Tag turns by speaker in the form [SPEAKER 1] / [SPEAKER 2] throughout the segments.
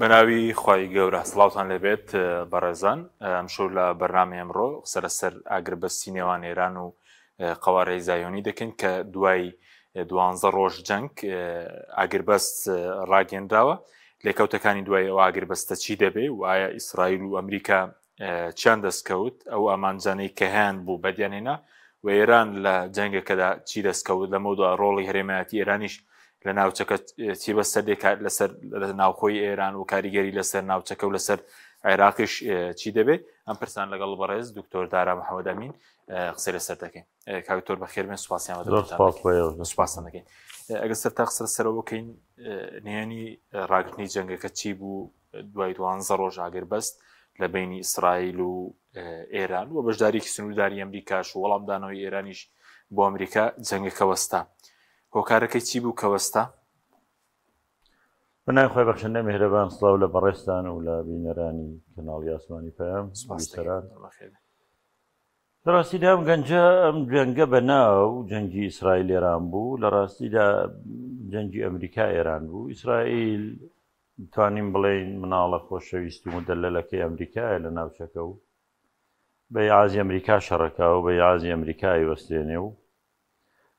[SPEAKER 1] بەناوی خوای گەورە سڵاوتان لێبێت بەڕێزان ئەمشەو لە بەرنامەی ئەمڕۆ قسە لەسەر ئاگربەستی نێوان ئێران و قەوارەی زایۆنی دەکەین کە دوای دوانزە ڕۆژ جەنگ ئاگربەست ڕاگەندراوە لێکەوتەکانی دوای ئەو ئاگربەستە چی دەبێ و ئایا ئیسرائیل و ئەمریکا چیان دەستکەوت ئەو ئامانجانەی کە هەیان بوو بەدیان هێنا و ئێران لە جەنگەکەدا چی دەستکەوت لەمەودا ڕۆڵی هەرێمایەتی ئێرانیش لە ناوچەکە چی بەسەر دێکات لەسەر لە ناوخۆی ئێران و کاریگەری لەسەر ناوچەکە و لەسەر عێراقیش چی دەبێت ئەم پرسان لەگەڵ بەڕێز دکتۆر دارا محەممەد ئەمین قسەی لەسەر دەکەین کاکتۆر بەخێربێن سوپاسیان سوپاسان دەکەین ئەگەر سەر تا قسە سەرەوە بکەین نهێنی ڕاگرتنی جەنگەکە چی بوو دوای دوانزە ڕۆژ ئاگربەست لە بینی ئیسرائیل و ئێران و بەشداریکی سنوورداری ئەمریکاش و وەڵامدانەوەی ئێرانیش بۆ ئەمریکا جەنگەکە وەستا هۆکارەکەی چی بوو کە وەستا؟
[SPEAKER 2] بە ناوی خوای بەخشندە میهرەبان سڵاو لە بەڕێزتان و لە بینەرانی کەناڵی ئاسمانی پەیام بیسەران. لە ڕاستیدا ئەم گەنجە ئەم جەنگە بە ناو جەنگی ئیسرائیل ئێران بوو لە ڕاستیدا جەنگی ئەمریکا ئێران بوو ئیسرائیل توانین بڵێین مناڵە خۆشەویست و مدەلەلەکەی ئەمریکایە لە ناوچەکە و بە یعازی ئەمریکا شەڕەکە و بە یعازی ئەمریکا ئەیوەستێنێ و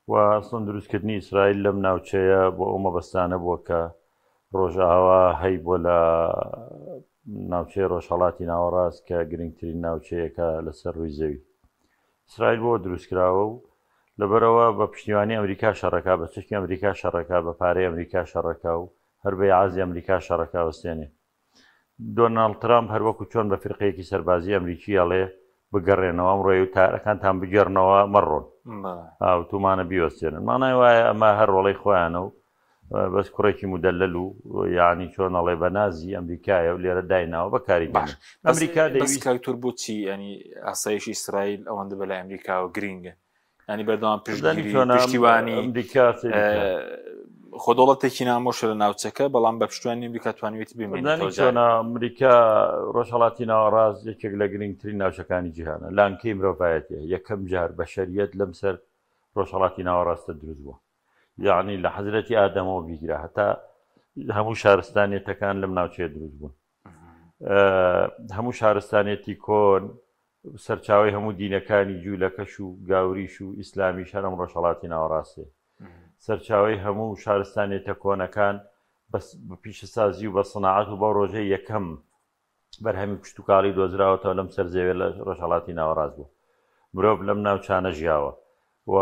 [SPEAKER 2] و ئەسڵەن دروستکردنی ئیسرائیل لەم ناوچەیە بۆ ئەو مەبەستانە بووە کە ڕۆژئاوا هەیبووە لە ناوچەی ڕۆژهەڵاتی ناوەڕاست کە گرنگترین ناوچەیەکە لەسەر ڕووی زەوی. ئیسرائیل بۆ دروستکراوە و لەبەرەوە بە پشتیوانی ئەمریکا شەڕەکا، بە چەکی ئەمریکا شەڕەکا، بە پارەی ئەمریکا شەڕەکا و هەر بە یعازی ئەمریکا شەڕەکا وەستێنێ. دۆناڵد ترامپ هەر وەکو چۆن بە فیرقەیەکی سەربازی ئەمریکی ئەڵێ بگەڕێنەوە ئەمڕۆ و تارەکانتان بگێڕنەوە مەڕۆن ئاوتومانە بیوەستێنن مانای وایە ئەمە هەر ڕۆڵەی خۆیانە و بەس کوڕێکی مدەلەل و یعنی چۆن ئەڵێ بە نازی ئەمریکایە و لێرە دایناوە بەکاری
[SPEAKER 1] باش ئەمریکا دەیویست کاکتور بۆچی ینی ئاسایشی ئیسرائیل ئەوەندە بەلای ئەمریکاوە گرینگە ینی بەردەوام پشتگیری پشتیوانی
[SPEAKER 2] ئەمریکا
[SPEAKER 1] خۆ دەوڵەتێکی نامۆشە لە ناوچەکە بەڵام بە پشتیوانی ئەمریکا توانیوێتی بمێنێتەوە
[SPEAKER 2] چۆنە ئەمریکا ڕۆژهەڵاتی ناوەڕاست یەکێک لە گرنگترین ناوچەکانی جیهانە لانکەی مرۆڤایەتیە یەکەم جار بەشەریەت لەم سەر ڕۆژهەڵاتی ناوەڕاستە دروست بووە یعنی لە حەزرەتی ئادەمەوە بیگرە هەتا هەموو شارستانیەتەکان لەم ناوچەیە دروست بوون هەموو شارستانێتی کۆن سەرچاوەی هەموو دینەکانی جوولەکەش و گاوریش و ئیسلامیش هەر ئەم ڕۆژهەڵاتی ناوەڕاستێ. سەرچاوەی هەموو شارستانێتە کۆنەکان بە پیشەسازی و بە سناعەت و بەو ڕۆژەی یەکەم بەرهەمی کشتوکاڵی دۆزراوەتەوە لەم سەر زەوێ لە ڕۆژهەڵاتی ناوەڕاست بوو. مرۆڤ لەم ناوچانە ژیاوە و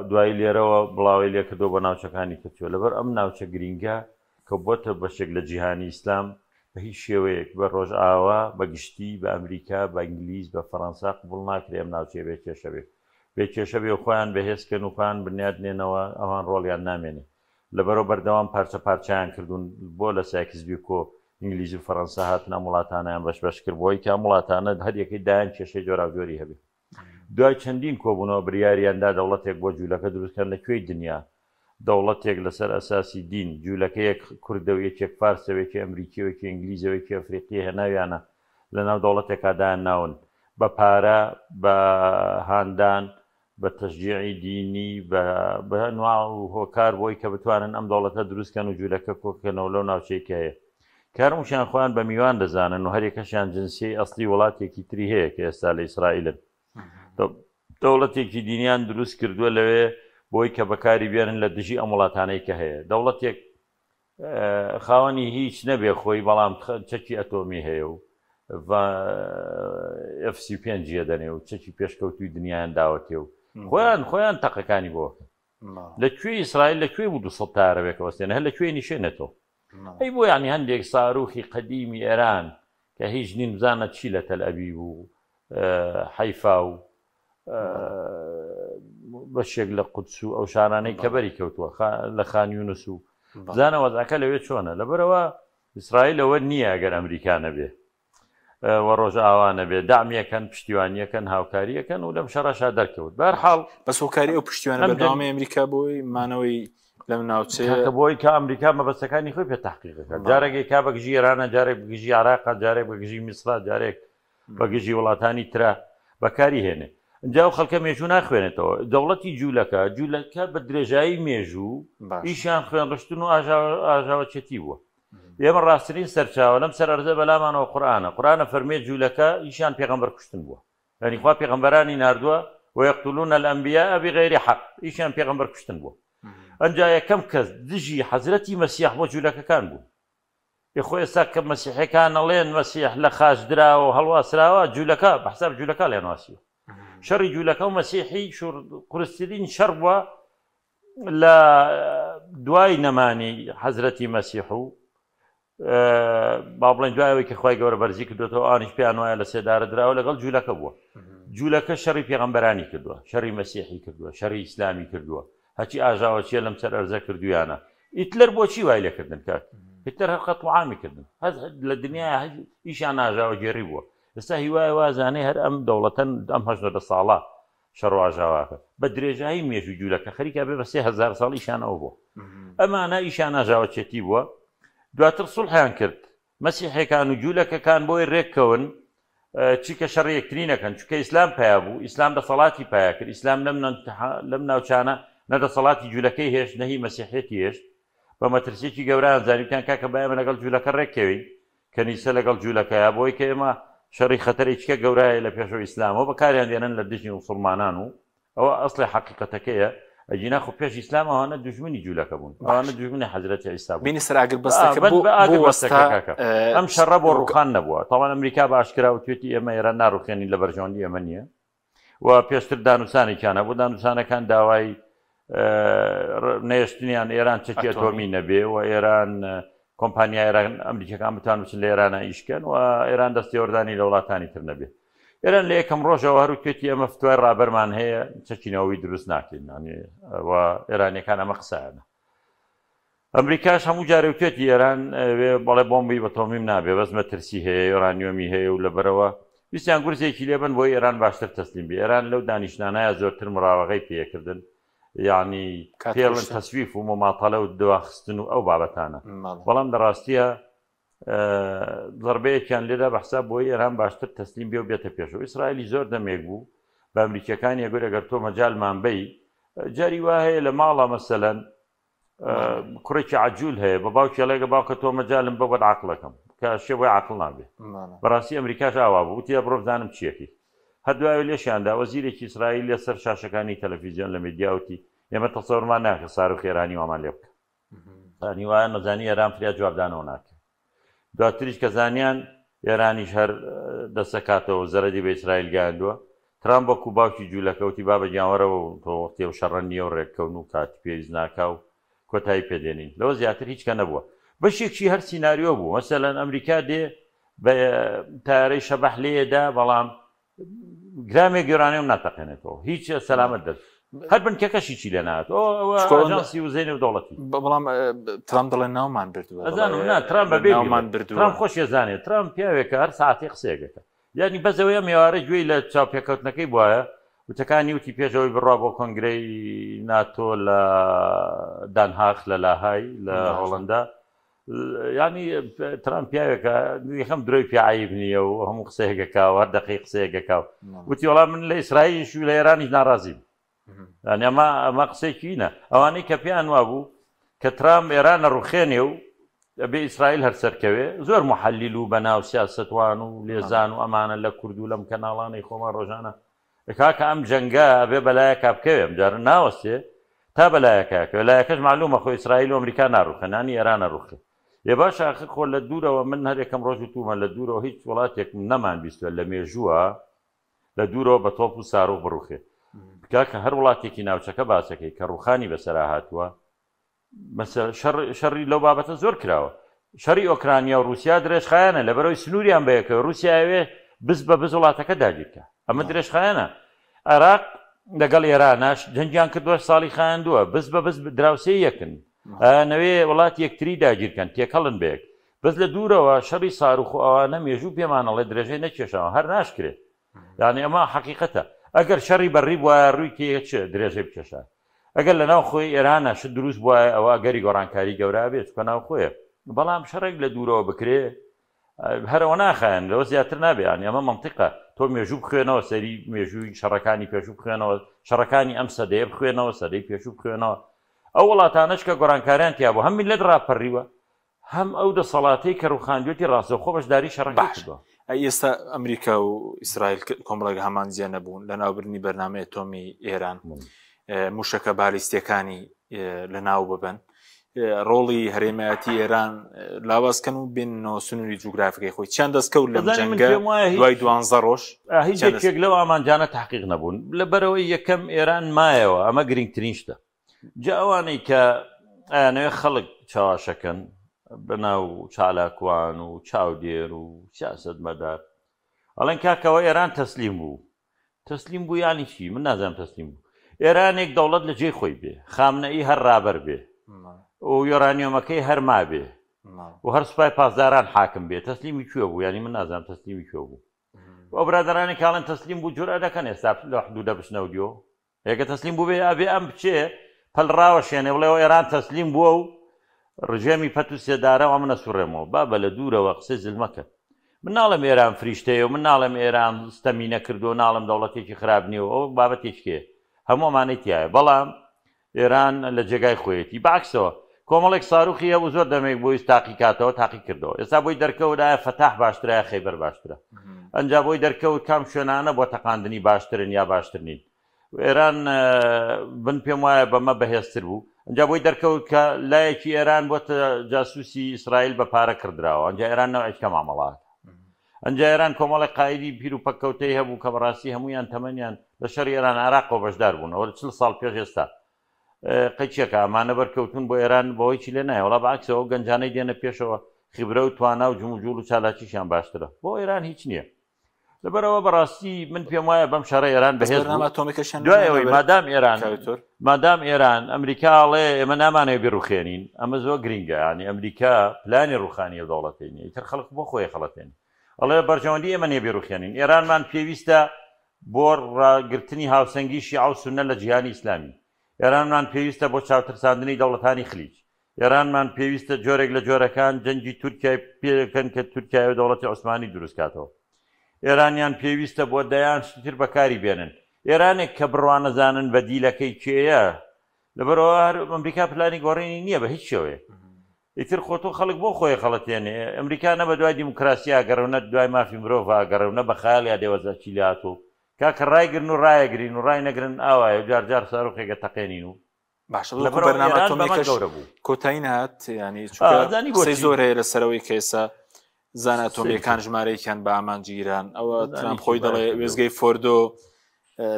[SPEAKER 2] دوایی لێرەوە بڵاوەی لێکردووە بۆ ناوچەکانی تر چووە. لەبەر ئەم ناوچە گرینگە کە بۆتە بەشێک لە جیهانی ئیسلام بە هیچ شێوەیەک بە ڕۆژئاوا بە گشتی، بە ئەمریکا، بە ئینگلیز، بە فەرەنسا قبوڵ ناکرێ ئەم ناوچەیە بێ کێشە بێ. بێ کێشە بێ و خۆیان بەهێز کەن و خۆیان بنیات نێنەوە ئەوان ڕۆڵیان نامێنێ. لەبەرئەوە بەردەوام پارچە پارچەیان کردوون. بۆ لە سایکس بیکۆ ئینگلیز و فەرەنسا هاتن ئەم وڵاتانەیان بەش بەش کرد بۆی کە ئەم وڵاتانە هەر یەکەی دایان کێشەی جۆراوجۆری هەبێ. دوای چەندین کۆبوونەوە بریاریان دا دەوڵەتێک بۆ جوولەکە دروست کەن لە کوێی دنیا دەوڵەتێک لەسەر ئەساسی دین جوولەکەیەک کوردە و یەکێک فارسە و یەکێ ئەمریکیە و یەکێ ئینگلیزە و یەکێ ئەفریقیە هێناویانە لەناو دەوڵەتێکا دایان ناون بە پارە بە هاندان بە تەشجیعی دینی بە بە ئەنواع و هۆکار بۆی کە بتوانن ئەم دەوڵەتە دروست کەن و جوولەکە کۆکەنەوە لەو ناوچەی کە هەیە کە هەرمووشیان خۆیان بە میوان دەزانن و هەریەکەشیان جنسیەی ئەسڵی وڵاتێکی تری هەیە کە ئێستا لە ئیسرائیلن دەوڵەتێکی دینیان دروست کردووە لەوێ بۆی کە بەکاری بێنن لە دژی ئەم وڵاتانەی کە هەیە دەوڵەتێک خاوەنی هیچ نەبێ خۆی بەڵام چەکی ئەتۆمی هەیە و F-35 یە دەنێ و چەکی پێشکەوتوی دنیایان داوەتێ و خۆیان خۆیان تەقەکانی بۆکەن لە کوێ ئیسرائیل لە کوێ بوو 200 تارەوێکە وەستێنە هەر لە کوێ نیشێنێتەوە ئەی بۆ یعنی هەندێک ساروخی قەدیمی ئێران کە هیچ نین بزانە چی لە تەل ئەبیب و حەیفا و بەشێک لە قودس و ئەو شارانەی کە بەری کەوتووە لە خان یونس و بزانە وەزعەکە لەوێ چۆنە لەبەرەوە ئیسرائیل ئەوە نییە ئەگەر ئەمریکا نەبێ و ڕۆژئاوا نەبێ دامیەکەن پشتیوانیەکەن هاوکاریەکەن و لەم شەڕەشا دەرکەوت بەرحاڵ
[SPEAKER 1] بەس هۆکاری ئەو پشتیوانە بەردەوامی ئەمریکا بۆی مانەوەی لەم ناوچەیە
[SPEAKER 2] بۆی کە ئەمریکا مەبەستەکانی خۆی پێ تحقیقەکە جارێک کا بەگژی ئێرانە جارێک بگژی عراقا جارێک بەگژی میسرا جارێک بەگژی وڵاتانی ترا بەکاری هێنێ جا ئەو خەڵکە مێژوو ناخوێنێتەوە دەوڵەتی جوولەکە جوولەکە بە درێژایی مێژوو ئیشیان خوێن ڕشتن و ئاژاوەچێتی بووە. ئێمە ڕاستترین سەرچاوە لەم سەر ئەرزە بەلامانەوە قورئانە قورئانە فەرمێ جوولەکە ئیشیان پێغەمبەر کوشتن بووە یعنی خوا پێغەمبەرانی ناردووە ويقتلون الأنبياء بغير حق ئیشیان پێغەمبەر کوشتن بووە ئەنجا یەکەم کەس دژی حەزرەتی مەسیح بۆ جوولەکەکان بوو خۆ ئێستا کە مەسیحەکان ئەڵێن مەسیح لە خاچ دراوە و هەڵواسراوە جوولەکە بە حساب جوولەکە لێن واسیوە شەڕی جوولەکە و مەسیحی قورسترین شەڕ بووە لە دوای نەمانی حەزرەتی مەسیح و با بڵێن دوای ئەوەی کە خوای گەورە بەرزی کردوێتەوە ئانیش پێیان وایە لە سێدارە دراوە لەگەڵ جوولەکە بووە جوولەکە شەڕی پێغەمبەرانی کردووە شەڕی مەسیحی کردووە شەڕی ئیسلامی کردووە هەچی ئاژاوەچیە لەم سەر ئەرزە کردویانە هیتلەر بۆچی وای لێکردن کاک هیتلەر هەر قەتڵ عامی کردن هەز لە دنیا ئیشیان ئاژاوەگێڕی بووە ئێستا هیوایە وازانێ هەر ئەم دەوڵەتەن ئەم هەژنەدە ساڵە شەڕ و ئاژاواکە بە درێژایی مێژوو جوولەکە خەریکە بێ بە 3000 ساڵ ئیشیان ئەوە بووە ئەمانە ئیشیان ئاژاوەچێتی بووە دواتر سوڵحیان کرد مەسیحەکان و جوولەکەکان بۆی رێککەون چیکە شەڕی یەکتری نەکەن چونکە ئیسلام پیا بوو ئیسلام دەسەڵاتی پیا کرد ئیسلام لەم لەم ناوچانە نە دەسەڵاتی جوولەکەی هێشت نەهی مەسیحەتی هێشت بە مەترسیەکی گەورەیان زانی وتیان کاکە با ئێمە لەگەڵ جوولەکە ڕێککەوین کەنیسە لەگەڵ جوولەکەیە بۆی کە ئێمە شەڕی خەتەرێکیکە گەورایە لە پێشەوە ئیسلامەوە بەکاریان دێنن لە دژی موسڵمانان و ئەوە ئەسڵی حەقیقەتەکەیە ئەگینا خۆ پێش ئیسلام ئەوانە دوژمنی جوولەکە بوون ئەوانە دوژمنی حەزرەتی عیسا بوون
[SPEAKER 1] بینی سەر ئاگر بەستەکە بۆ
[SPEAKER 2] ئاگر
[SPEAKER 1] بۆ
[SPEAKER 2] بەستەکە
[SPEAKER 1] وەستا
[SPEAKER 2] کاکە ئەم شەڕە بۆ ڕوخان نەبووە تاوان ئەمریکا بە ئاشکرا وتوێتی ئێمە ئێران ناڕوخێنین لە بەرژەوەندی ئێمە نییە و پێشتر دانوسانێکیان هەبوو دانوسانەکان داوای نەهێشتنیان ئێران چەکی ئەتۆمی نەبێ و ئێران کۆمپانیا ئێران ئەمریکەکان بتان بچن لە ئێرانە ئیشکەن و ئێران دەستێوەردانی لە وڵاتانی تر نەبێ ئێران لە یەکەم ڕۆژەوە هەر وتێتی ئەمە فتوای ڕابەرمان هەیە چەکی نەوەوی دروست ناکەین و ئێرانیەکان ئەمە قسەیانە ئەمریکاش هەموو جارێ وتێتی ئێران وێ بەڵێ بۆمبی ئەتۆمیم نابێ بەس مەترسی هەیە یۆرانیۆمی هەیە و لەبەرەوە ویستیان گورزێکی لێبن بۆی ئێران باشتر تەسلیم بێ ئێران لەو دانیشتانایە زۆرتر مراوەغەی پێکردن یعنی پێڵن تەسویف و مماطلە و دواخستن و ئەو بابەتانە بەڵام لە ڕاستیە زەربەیەکیان لێدا بە حساب بۆی ئێران باشتر تەسلیم بێ و بێتە پێشەوە ئیسرائیلی زۆر دەمێک بوو بە ئەمریکیەکان یەگور ئەگەر تۆ مەجالمان بەی جاری وا هەیە لە ماڵە مەسەلەن کوڕێکی عجول هەیە بە باوکی ئەڵێگە باوکە تۆ مەجالم بە بەد عقلەکەم کە شێ بۆی عقل نابێ بەڕاستی ئەمریکاش ئاوا بوو وتی بڕۆ بزانم چیەکەی هەر دوایە لێشیاندا وەزیرێکی ئیسرائیل لەسەر شاشەکانی تەلەفیزیۆن لە میدیا وتی ئێمە تەسەورمان ناکە ساروخ ئێرانی وامان لێ بکە ینی وایە نەزانی ئێران فریا جوابدانەوە ناکە دواتریش کە زانیان ئێرانیش هەر دەسەکاتەوە زەرەدی بە ئیسرائیل گەیاندووە ترامپ وەکو باوکی جوولەکە وتی بابە گیان وەرەوە و تۆ وەختی ئەو شەڕە نییە و ڕێککەون و کاتی پێویست ناکا و کۆتایی پێ دێنین لەوە زیاتر هیچ کە نەبووە بەشێکی هەر سیناریۆ بوو مەسەلەن ئەمریکا دێ بە تارەی شەبەح لێدا بەڵام گرامێک یۆرانیۆم ناتەقێنێتەوە هیچ سەلامەت دەست هەر بنکەکەشی چی لێ نات ئاژانسی وزەی نێودەوڵەتی
[SPEAKER 1] بەڵام ترامپ دەڵێ ناومان بردووە
[SPEAKER 2] ئەزانم نا ترامپ بەبێ ناومان بردووە ترامپ خۆشی زانێت ترامپ پیاوێکە هەر ساعتی قسەیەکەکە یعنی بەس ئەوەیە مێوارە گوێی لە چاوپێکەوتنەکەی بواە وتەکانی وتی پێشەوەی بڕوا بۆ کۆنگرەی ناتۆ لە دانهاخ لە لاهای لە هۆڵندا ینی ترامپ پیاوێکە یەکەم درۆی پێ عیب نییە و هەموو قسەیەکەکە و هەر دقی قسەیەکەکە و وتی وەڵام من لە ئیسرائیلیش و لە ئێرانیش ناڕازیم یعنی ئەمە ئەمە قسەیەکی نە ئەوانەی کە پێیان وابوو کە ترامپ ئێران نەڕوخێنێ و ئەبێ ئیسرائیل هەر سەرکەوێ زۆر محەلیل و بەناو سیاسەتوان و لێزان و ئەمانە لە کورد و لەم کەناڵانەی خۆمان ڕۆژانە کاکە ئەم جەنگە ئەبێ بەلایەکا بکەوێ ئەم جارە ناوەستێ تا بەلایەکا کەوێ لایەکەش معلومە خۆ ئیسرائیل و ئەمریکا ناڕوخێن نانی ئێران ئەڕوخێ ئێ باشە ئاخر خۆ لە دوورەوە من هەر یەکەم ڕۆژ وتومە لە دوورەوە هیچ وڵاتێک نەمان بیستوە لە مێژووە لە دوورەوە بە تۆپ و ساروخ بڕوخێ کاکە هەر وڵاتێکی ناوچەکە باسەکەی کە ڕوخانی بەسەرا هاتووە شەڕی لەو بابەتە زۆر کراوە شەڕی ئۆکرانیا و رووسیا درێژخایەنە لەبەرەوەی سنووریان بەیەکەوە رووسیاوێ بز بە بز وڵاتەکە داگیرکە ئەمە درێژخایەنە عێراق لەگەڵ ئێراناش جەنگیان کردووە ساڵی خایاندووە بز بە بز دراوسێ یەکن نەوێ وڵات یەکتری داگیرکەن تێکەڵن بەیەک بەس لە دوورەوە شەڕی ساروخ و ئەوانە مێژوو پێمانەڵێ درێژەی نەکێشاوە هەر ناشکرێت یعنی ئەمە حەقیقەتە ئەگەر شەڕی بەڕی بوایە ڕووی تێچ درێژەی بکێشا ئەگەر لە ناو خۆی ئێرانە شت دروست بوایە ئەوە ئەگەری گۆڕانکاری گەورە بێت چکە ناو خۆیە بەڵام شەڕێک لە دوورەوە بکرێ هەرەوە ناخایەن لەوە زیاتر نابێ یعنی ئەمە مەنتیقە تۆ مێژوو بخوێنەوە سەری مێژووی شەڕەکانی پێشوو بخوێنەوە شەڕەکانی ئەم سەدەیە بخوێنەوە سەدەی پێشوو بخوێنەوە ئەو وڵاتانەش کە گۆڕانکاریان تیا بوو هەم میللەت ڕاپەڕیوە. هەم ئەو دەسەڵاتەی کە ڕوخاندوێتی ڕاستەوخۆ بەشداری شەڕەکەی
[SPEAKER 1] باش
[SPEAKER 2] کردووە.
[SPEAKER 1] ئەی ئێستا ئەمریکا و ئیسرائیل کۆمەڵێک هەمانجیان نەبوون لە ناوبردنی بەرنامەی ئەتۆمی ئێران موشەکە بالیستیەکانی لە ناو ببن ڕۆڵی هەرێمایەتی ئێران لاوازکەن و بێنەوە سنووری جوگرافیکەی خۆی چیان دەستکەوت لەم جەنگە دوای دوانزە ڕۆژ؟
[SPEAKER 2] هیچ یەکێک لەو ئامانجانە تحقیق نەبوون لەبەرەوەی یەکەم ئێران مایەوە ئەمە گرنگترین شتە جا ئەوانەی کە ئەیانەوێ خەڵک چاواشەکەن بەناو چالاکوان و چاودێر و سیاسەتمەدار ئەڵێن کاکەوە ئێران تەسلیم بوو تەسلیم بوو یانی چی من نازانم تەسلیم بوو ئێرانێک دەوڵەت لە جێی خۆی بێ خامنەئی هەر ڕابەر بێ و یۆرانیۆمەکەی هەر مابێ و هەر سوپای پاسداران حاکم بێ تەسلیمی کوێ بوو یانی من نازانم تەسلیمی کوێ بوو ئەو برادەرانی کاڵێن تەسلیم بوو جورئە دەکەن ئێستا لە حدودە بچنەوە دیۆ ئێگە تەسلیم بووبێ ئەبێ ئەم بچێ پەل ڕاوەشێنێ بڵێ ئێران تەسلیم بووە و ڕژێمی پەت و سێدارە و ئەمنە سوڕێمەوە بابە لە دوورەوە قسەی زل مەکە من ناڵێم ئێران فریشتەیە و من ناڵێم ئێران ستەمی نەکردو ناڵێم دەوڵەتێکی خراپ نییە و ئەو بابەتێکێ هەموو ئەمانەی تایە بەڵام ئێران لە جێگای خۆیەتی بەعکسەوە کۆمەڵێک ساروخی هەبوو زۆر دەمێک بۆی تاقی کاتەوە تاقی کردەوە ئێستا بۆی دەرکەوت ئایا فەتاح باشترە یا خەیبەر باشترە ئەنجا بۆی دەرکەوت کام شوێنانە بۆ تەقاندنی باشترن یا باشتر نین ئێران بن پێم وایە بەمە بەهێزتر بوو ئەنجا بۆی دەرکەوت کە لایەکی ئێران بۆتە جاسوسی ئیسرائیل بە پارە کردراوە ئەنجا ئێران نەوعێک کە مامەڵات ئەنجا ئێران کۆمەڵێک قائیدی پیر و پەککەوتەی هەبوو کە بەڕاستی هەموویان تەمەنیان لە شەڕی ئێران عێراقەوە بەشدار بوون ئەوە 40 ساڵ پێش ئێستا قەیچێکە ئەمانە بەرکەوتون بۆ ئێران بەوەی چی لێ نایە وڵا بەعکسەوە ئەو گەنجانەی دێنە پێشەوە خیبرە و توانا و جموجوڵ و چالاکیشیان باشترە بۆ ئێران هیچ نییە لەبەرەوە بەڕاستی من پێم وایە بەم شەڕە ئێران بەهێز دوای ئەوەی مادام ئێران مادام ئێران ئەمریکا ئەڵێ ئێمە نامانەوێ بیڕوخێنین ئەمە زۆر گرینگە ینی ئەمریکا پلانی ڕوخانی ئەو دەوڵەتەی نییە ئیتر خەڵک بۆ خۆی خەڵەتێنی ئەڵێ بەرژەوەندی ئێمە نییە بیڕوخێنین ئێرانمان پێویستە بۆ ڕاگرتنی هاوسەنگی شیعە و سوننە لە جیهانی ئیسلامی ئێرانمان پێویستە بۆ چاوترساندنی دەوڵەتانی خلیج ئێرانمان پێویستە جۆرێک لە جۆرەکان جەنگی تورکیای پێکەن کە تورکیای و دەوڵەتی عوسمانی دروست کاتەوە. ئێرانیان پێویستە بۆ دەیان شتی تر بەکاری بێنن. ئێرانێک کە بڕوا نەزانن بەدیلەکەی کێیە، لەبەرئەوە هەر ئەمریکا پلانی گۆڕینی نییە بە هیچ شێوەیەک. ئیتر خۆ تۆ خەڵک بۆ خۆی خەڵەتێنێ. ئەمریکا نە بە دوای دیموکراسیا ئەگەڕێ و نە دوای مافی مرۆڤ ئەگەڕێ و نە بە خەیاڵیا دێ وەزع چی لێ هاتووە و کاکە ڕایگرن و ڕایەگرین و ڕاینەگرن ئاوایە و جار جار ساروخێکە تەقێنین و
[SPEAKER 1] باشە وەکو بەرنامە ئەتۆمیەکەش کۆتایی نهات ینی چونکە زۆر هەیە لەسەرەوەی کە ئێستا زانە ئەتۆمیەکان ژمارەیەکیان بە ئامانجی ئیران ئەوە ترامپ خۆی دەڵێ وێزگەی فۆردۆ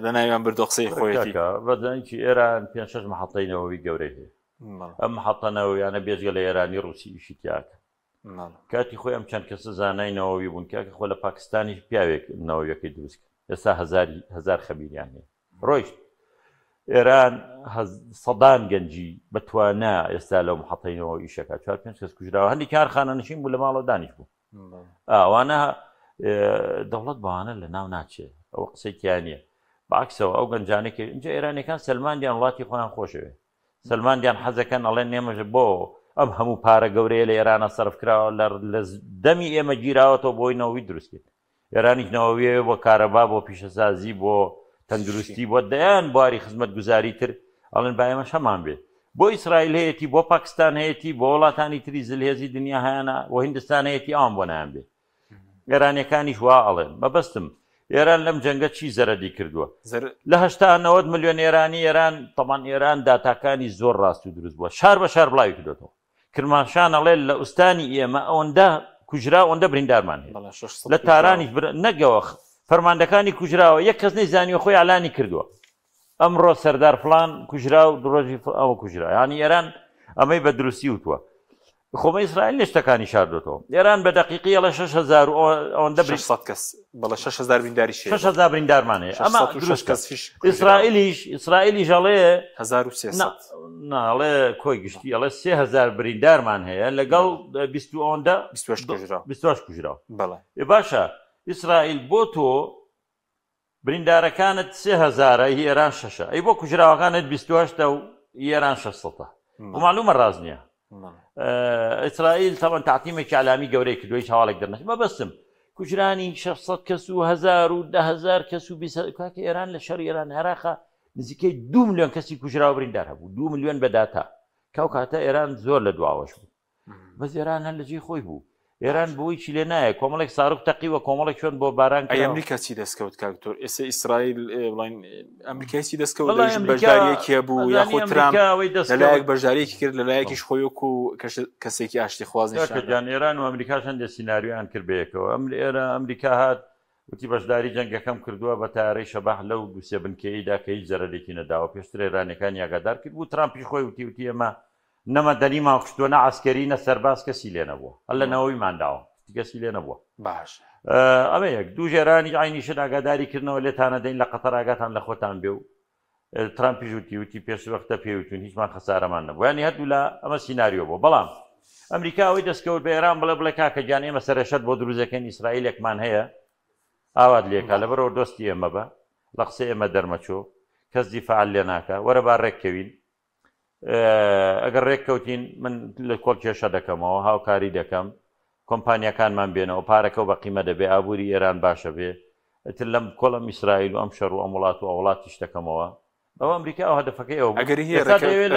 [SPEAKER 1] لە ناویان بردۆ قسەی خۆیەتی
[SPEAKER 2] بەزانیی ئێران پێ شش محەتەی نەوەوی گەورەی هەیە ئەم محەتە نەوەویانە بێجگە لە ئێرانی ڕوسی ئیشی تیاکە کاتی خۆی ئەم چەند کەسە زانای نەوەوی بوون کاکە خۆ لە پاکستانیش پیاوێک نەوەویەکەی دروست کرد ئێستا هەزاری هەزار خەبیریان هەیە ڕۆیشت ئێران سەدان گەنجی بەتوانا ئێستا لەو محەتەینەوە ئیشەکە چوار پێنج کەس کوژراوە هەندێک کار خانەنشین بوو لە ماڵەوە دانیش بوو ئەوانە دەوڵەت بەوانە لە ناو ناچێ ئەوە قسەی تیانە باکسەوە ئەو گەنجانێک اینجا ئێرانەکان سەلماندیان وڵاتی خۆیان خۆشەوێ سەلماندیان حەزەکەن ئەڵێن ئێمەش بۆ ئەم هەموو پارە گەورەیە لە ئێرانە سەرف کراوە لە دەمی ئێمە گیراوەتەوە بۆی نەوەی دروستکرد ئێرانیش نەوەویەوێ بۆ کارەبا، بۆ پیشەسازی، بۆ تەندروستی، بۆ دەیان بواری خزمەتگوزاری تر، ئەڵێن با ئێمەش هەمان بێ. بۆ ئیسرائیل هەیەتی، بۆ پاکستان هەیەتی، بۆ وڵاتانی تری زلهێزی دنیا هەیانە، بۆ هیندستان هەیەتی، ئەوان بۆ نایان بێ. ئێرانیەکانیش وا ئەڵێن. مەبەستم ئێران لەم جەنگە چی زەرەدی کردووە؟ لە 80 90 ملیۆن ئێرانی ئێران، تەبان ئێران داتاکانی زۆر ڕاست و دروست بووە، شار بە شار بڵاوی کردۆتەوە. کرماشان ئەڵێ لە ئوستانی ئێمە ئەوەندە کوژرا ئەوەندە بریندارمان هەیە لە تارانیش نەگەوە فەرماندەکانی کوژراوە یەک کەس نەیزانیوە خۆی ئالانی کردووە ئەمڕۆ سەردار فلان کوژرا و ڕۆژی ئەوە کوژرا یانی ئێران ئەمەی بە دروستی وتووە خۆمە ئیسرائیل نشتەکانی شاردۆتەوە ئێران بە دقیقی ئەڵێ 6000 ئەوەندە
[SPEAKER 1] 600 کەس بەڵێ 6000 برینداری
[SPEAKER 2] 6000 بریندارمان هەیە ئەمە دروست کەس ئیسرائیلیش ئیسرائیلیش ئەڵێ
[SPEAKER 1] 1300
[SPEAKER 2] نا ئەڵێ کۆی گشتی ئەڵێ 3000 بریندارمان هەیە لەگەڵ 20 ئەوەندە
[SPEAKER 1] 28 کوژراو
[SPEAKER 2] 28 کوژراو
[SPEAKER 1] بەڵێ
[SPEAKER 2] باشە ئیسرائیل بۆ تۆ بریندارەکانت سێ هەزارە هی ئێران شەشە ئەی بۆ کوژراوەکانت 28 و هی ئێران شەشسەتە و معلومە ڕاست نییە ئیسرائیل تەوان تعتیمێکی علامی گەورەی کردووە هیچ هەواڵێک دەرنەچ مەبەستم کوژرانی 600 کەس و هزار و دههزار کەس و 20 کاکە ئێران لە شەڕی ئێران عێراقا نزیکەی دو میلیۆن کەسی کوژرا و بریندار هەبوو دو میلیۆن بە داتا کاو کاتە ئێران زۆر لە دواوەش بوو. بەس ئێران هەر لە جێی خۆی بوو. ئێران بۆی چی لێ نایە کۆمەڵێک ساروخ تەقیوە کۆمەڵێک شوێن بۆ باران
[SPEAKER 1] ئەی ئەمریکا چی دەستکەوت کاک دکتۆر ئێستا ئیسرائیل بڵین ئەمریکای چی دەستکەوت بەشداریەکی هەبوو یاخود ترامپ لەلایەک بەشداریەکی کرد لەلایەکیش خۆی وەکو کەسێکی ئاشتی خواز
[SPEAKER 2] نیشان ئێران و ئەمریکاش هەندێک سیناریۆیان کرد بەیەکەوە ئەم ئێرە ئەمریکا هات وتی بەشداری جەنگەکەم کردووە بە تارەی شەباح لەو دوسێ بنکەیدا کە هیچ زەرەرێکی نەداوە پێشتر ئێرانەکانی ئاگادار کرد بوو ترامپیش خۆی وتی وتی ئێمە نە مەدەنیمان کوشتووە نە عەسکەری نە سەرباز کەسی لێ نەبووە هەر لە نەوەویمان داوە کەسی لێ نەبووە
[SPEAKER 1] باش
[SPEAKER 2] ئەمە یەک دوو ژێرانی عینی شت ئاگاداری کردنەوە لێتانە دەین لە قەتەر ئاگاتان لە خۆتان بێ و ترامپیش وتی وتی پێش وەختە پێوتون هیچمان خەسارەمان نەبوو ینی هەردوو لە ئەمە سیناریۆ بوو بەڵام ئەمریکا ئەوەی دەستکەوت بە ئێران بڵێ بڵێ کاکە گیان ئێمە سەرەشەت بۆ دروزەکەین ئیسرائیلێکمان هەیە ئاوات لێکا لەبەرەوە دۆستی ئێمە بە لە قسەی ئێمە دەرمەچۆ کەس دیفاع لێ ناکە وەرە با ڕێککەوین ئەگەر ڕێککەوتین من لە کۆڵ کێشە دەکەمەوە هاوکاری دەکەم کۆمپانیەکانمان بێنەوە پارەکە و بە قیمە دەبێ ئابووری ئێران باشە بێ ئیتر لەم کۆڵم ئیسرائیل و ئەم شەڕ و ئەم وڵات و ئەو وڵاتیش دەکەمەوە ئەوە ئەمریکا ئەو هەدەفەکەی ئەو
[SPEAKER 1] ئەگەری هەیە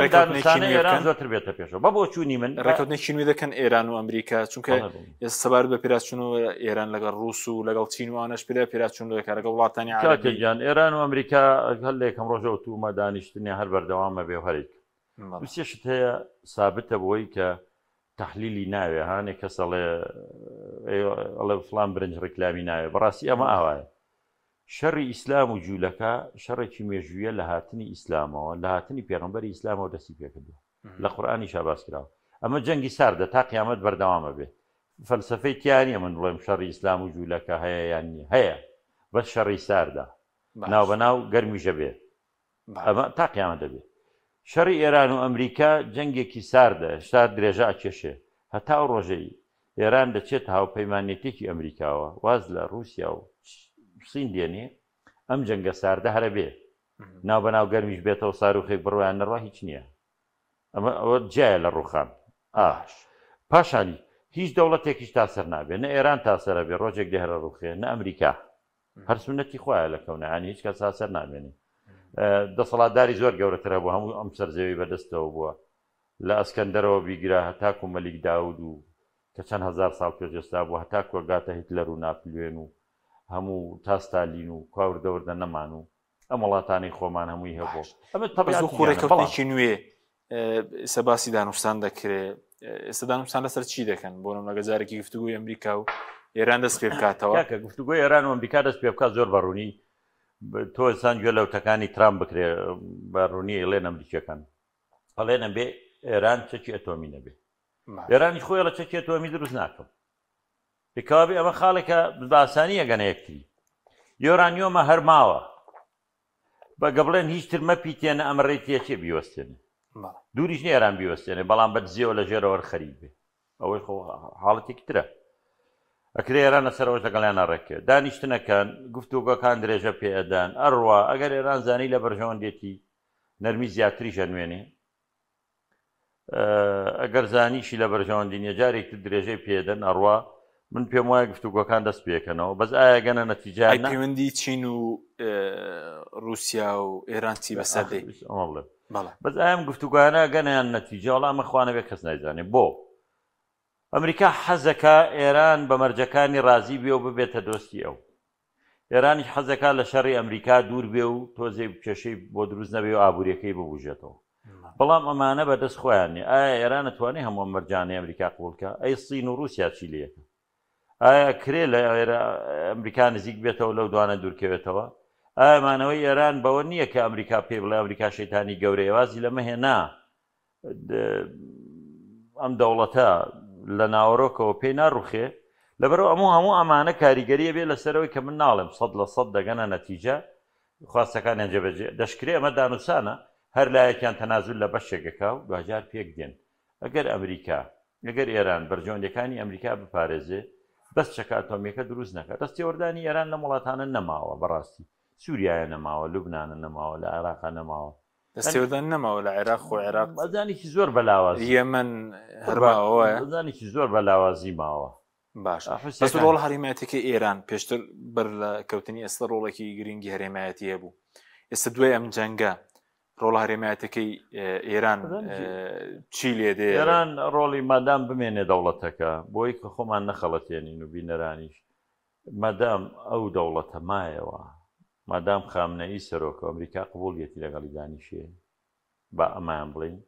[SPEAKER 1] ڕێکەوتنێکی نوێ
[SPEAKER 2] ئێران زۆرتر بێتە پێشەوە بە بۆچوونی من
[SPEAKER 1] ڕێکەوتنێکی نوێ دەکەن ئێران و ئەمریکا چونکە ئێستا سەبارەت بە پێداچوونەوە ئێران لەگەڵ ڕووس و لەگەڵ چین و ئەوانەش پێدا پێداچوون دەکات لەگەڵ وڵاتانی
[SPEAKER 2] عەرەبی گیان ئێران و ئەمریکا هەر لە یەکەم ڕۆژەوە توومە دانیشتنی هەر بەردەوامە بێ و هەرێک دوو شت هەیە سابتە بۆی کە تەحلیلی ناوێ هانێ کەس ئەڵێ ئەڵێ فڵان برنج ڕیکلامی ناوێ بەڕاستی ئەمە ئاوایە شەڕی ئیسلام و جوولەکە شەڕێکی مێژوویە لە هاتنی ئیسلامەوە لە هاتنی پێغەمبەری ئیسلامەوە دەستی پێکردووە لە قورئانیشا باس کراوە ئەمە جەنگی ساردە تا قیامەت بەردەوامە بێ فەلسەفەی تیا نیە من بڵێم شەڕی ئیسلام و جوولەکە هەیە یان نیە هەیە بەس شەڕی ساردە ناو بەناو گەرمیشە بێ ئەمە تا قیامەت دەبێ شەڕی ئێران و ئەمریکا جەنگێکی ساردە هێشتا درێژە ئەکێشێ هەتا ئەو ڕۆژەی ئێران دەچێتە هاوپەیمانێتێکی ئەمریکاوە واز لە ڕووسیا و سین دێنێ ئەم جەنگە ساردە هەرە بێ ناو بەناو گەرمیش بێتەوە ساروخێک بڕوایان نەڕوا هیچ نییە ئەمە ئەوە جیایە لە ڕوخان ئاش پاشانی هیچ دەوڵەتێکیش تا سەر نابێ نە ئێران تا سەرە بێ ڕۆژێک دێ هەرە ڕوخێ نە ئەمریکا هەر سونەتی خوایە لە کەونە ینی هیچ کەس تا سەر نامێنێ دەسەڵاتداری زۆر گەورەتر هەبوو هەموو ئەم سەرزەوی بەدەستەوە بووە لە ئەسکەندەرەوە بیگرە هەتاکو مەلیک داود و کە چەند هەزار ساڵ پێش ئێستا بوو هەتاکو گاتە هیتلەر و ناپلوێن و هەموو تا ستالین و کوا وردە وردە نەمان و ئەم وڵاتانەی خۆمان هەمووی هەبوو
[SPEAKER 1] ئەمە تەبعەتی وەکو ڕێکەوتنێکی نوێ ئێستا باسی دانوستان دەکرێ ئێستا دانوستان لەسەر چی دەکەن بۆ نمونە جارێکی گفتوگۆی ئەمریکا و ئێران دەست پێ بکاتەوە
[SPEAKER 2] کاکە گفتوگۆی ئێران و ئەمریکا دەست پێ بکات زۆر بەڕوونی تۆ ئێسان گوێ لە وتەکانی ترامپ بکرێ بە ڕوونی ئەڵێن ئەمریکیەکان ئەڵێن ئەبێ ئێران چەکی ئەتۆمی نەبێ ئێرانی خۆی ئەڵێ چەکی ئەتۆمی دروست ناکەم کەوابێ ئەمە خاڵێکە بە ئاسانی ئەگەنە یەکتری یۆرانیۆمە هەر ماوە بەگە بڵێن هیچ تر مەپیتێنە ئەمە ڕێی تێچێ بیوەستێنێ دووریش نیە ئێران بیوەستێنێ بەڵام بە دزیەوە لە ژێرەوە خەریک بێ ئەوەی خۆ حاڵەتێکی ترە ئەکرێ ئێران لەسەرەوەش لەگەڵیان ڕێککە دانیشتنەکان گفتوگۆکان درێژە پێ ئەدان ئەڕوا ئەگەر ئێران زانی لە بەرژەوەندێتی نەرمی زیاتریش ئەنوێنێ ئەگەر زانیشی لە بەرژەوەندی نیە جارێک تر درێژەی پێدەن ئەڕوا من پێم وایە گفتوگۆکان دەست پێکەنەوە بەس ئایا گەنە نەتیجە
[SPEAKER 1] ئای پەیوەندی چین و رووسیا و ئێران چی بەسەر دێ
[SPEAKER 2] بەڵێ بەس ئایم گفتوگۆیانە گەنیان نەتیجە وەڵام ئەمە خوا نەبێ کەس نایزانێ بۆ ئەمریکا حەزەکا ئێران بە مەرجەکانی ڕازی بێ و ببێتە دۆستی ئەو ئێرانیش حەزەکا لە شەڕی ئەمریکا دوور بێ و تۆزێ کێشەی بۆ دروست نەبێ و ئابووریەکەی ببوژێتەوە بەڵام ئەمانە بە دەست خۆیان نیە ئایا ئێران ئەتوانێ هەموو ئەم مەرجانەی ئەمریکا قبوڵ کا ئەی سین و ڕووسیا چی لێکە ئایا کرێ لە ئەمریکا نزیک بێتەوە لەو دوانە دوورکەوێتەوە ئایا مانەوەی ئێران بەوە نییە کە ئەمریکا پێی بڵێ ئەمریکا شەیتانی گەورەیە وازی لەمە هێنا ئەم دەوڵەتە لە ناوەرۆکەوە پێی ناڕوخێ لەبەرەوە ئەموو هەموو ئەمانە کاریگەریە بێ لەسەرەوەی کە من ناڵێم سەد لە سەد دەگەنە نەتیجە خواستەکانیان جێبەجێ دەشکرێ ئەمە دانوسانە هەر لایەکیان تەنازول لە بەشێکەکە و دواجار پێک دێن ئەگەر ئەمریکا ئەگەر ئێران بەرژەوەندیەکانی ئەمریکا بپارێزێ بەس چەکە ئەتۆمیەکە دروست نەکات دەستێوەردانی ئێران لەم وڵاتانە نەماوە بەڕاستی سووریایە نەماوە لوبنانە نەماوە لە عێراقا نەماوە
[SPEAKER 1] دەستێوەردان نەماوە لە عێراق خۆ عێراق
[SPEAKER 2] بەزانێکی زۆر بە لاوازی
[SPEAKER 1] یەمەن هەر ماوە وایە؟
[SPEAKER 2] بەزانێکی زۆر بە لاوازی ماوە.
[SPEAKER 1] باش بەس ڕۆڵ هەرێمایەتەکەی ئێران پێشتر بەر لە کەوتنی ئێستا ڕۆڵێکی گرنگی هەرێمایەتی هەبوو ئێستا دوای ئەم جەنگە. ڕۆڵە هەرێمایەتەکەی ئێران چی لێ دێ؟
[SPEAKER 2] ئێران ڕۆڵی مادام بمێنێ دەوڵەتەکە بۆی کە خۆمان نەخەڵەتێنین و بینەرانیش مادام ئەو دەوڵەتە مایەوە مادام خامنەئی سەرۆکە ئەمریکا قبوڵیەتی لەگەڵی دانیشێ با ئەمایان بڵێین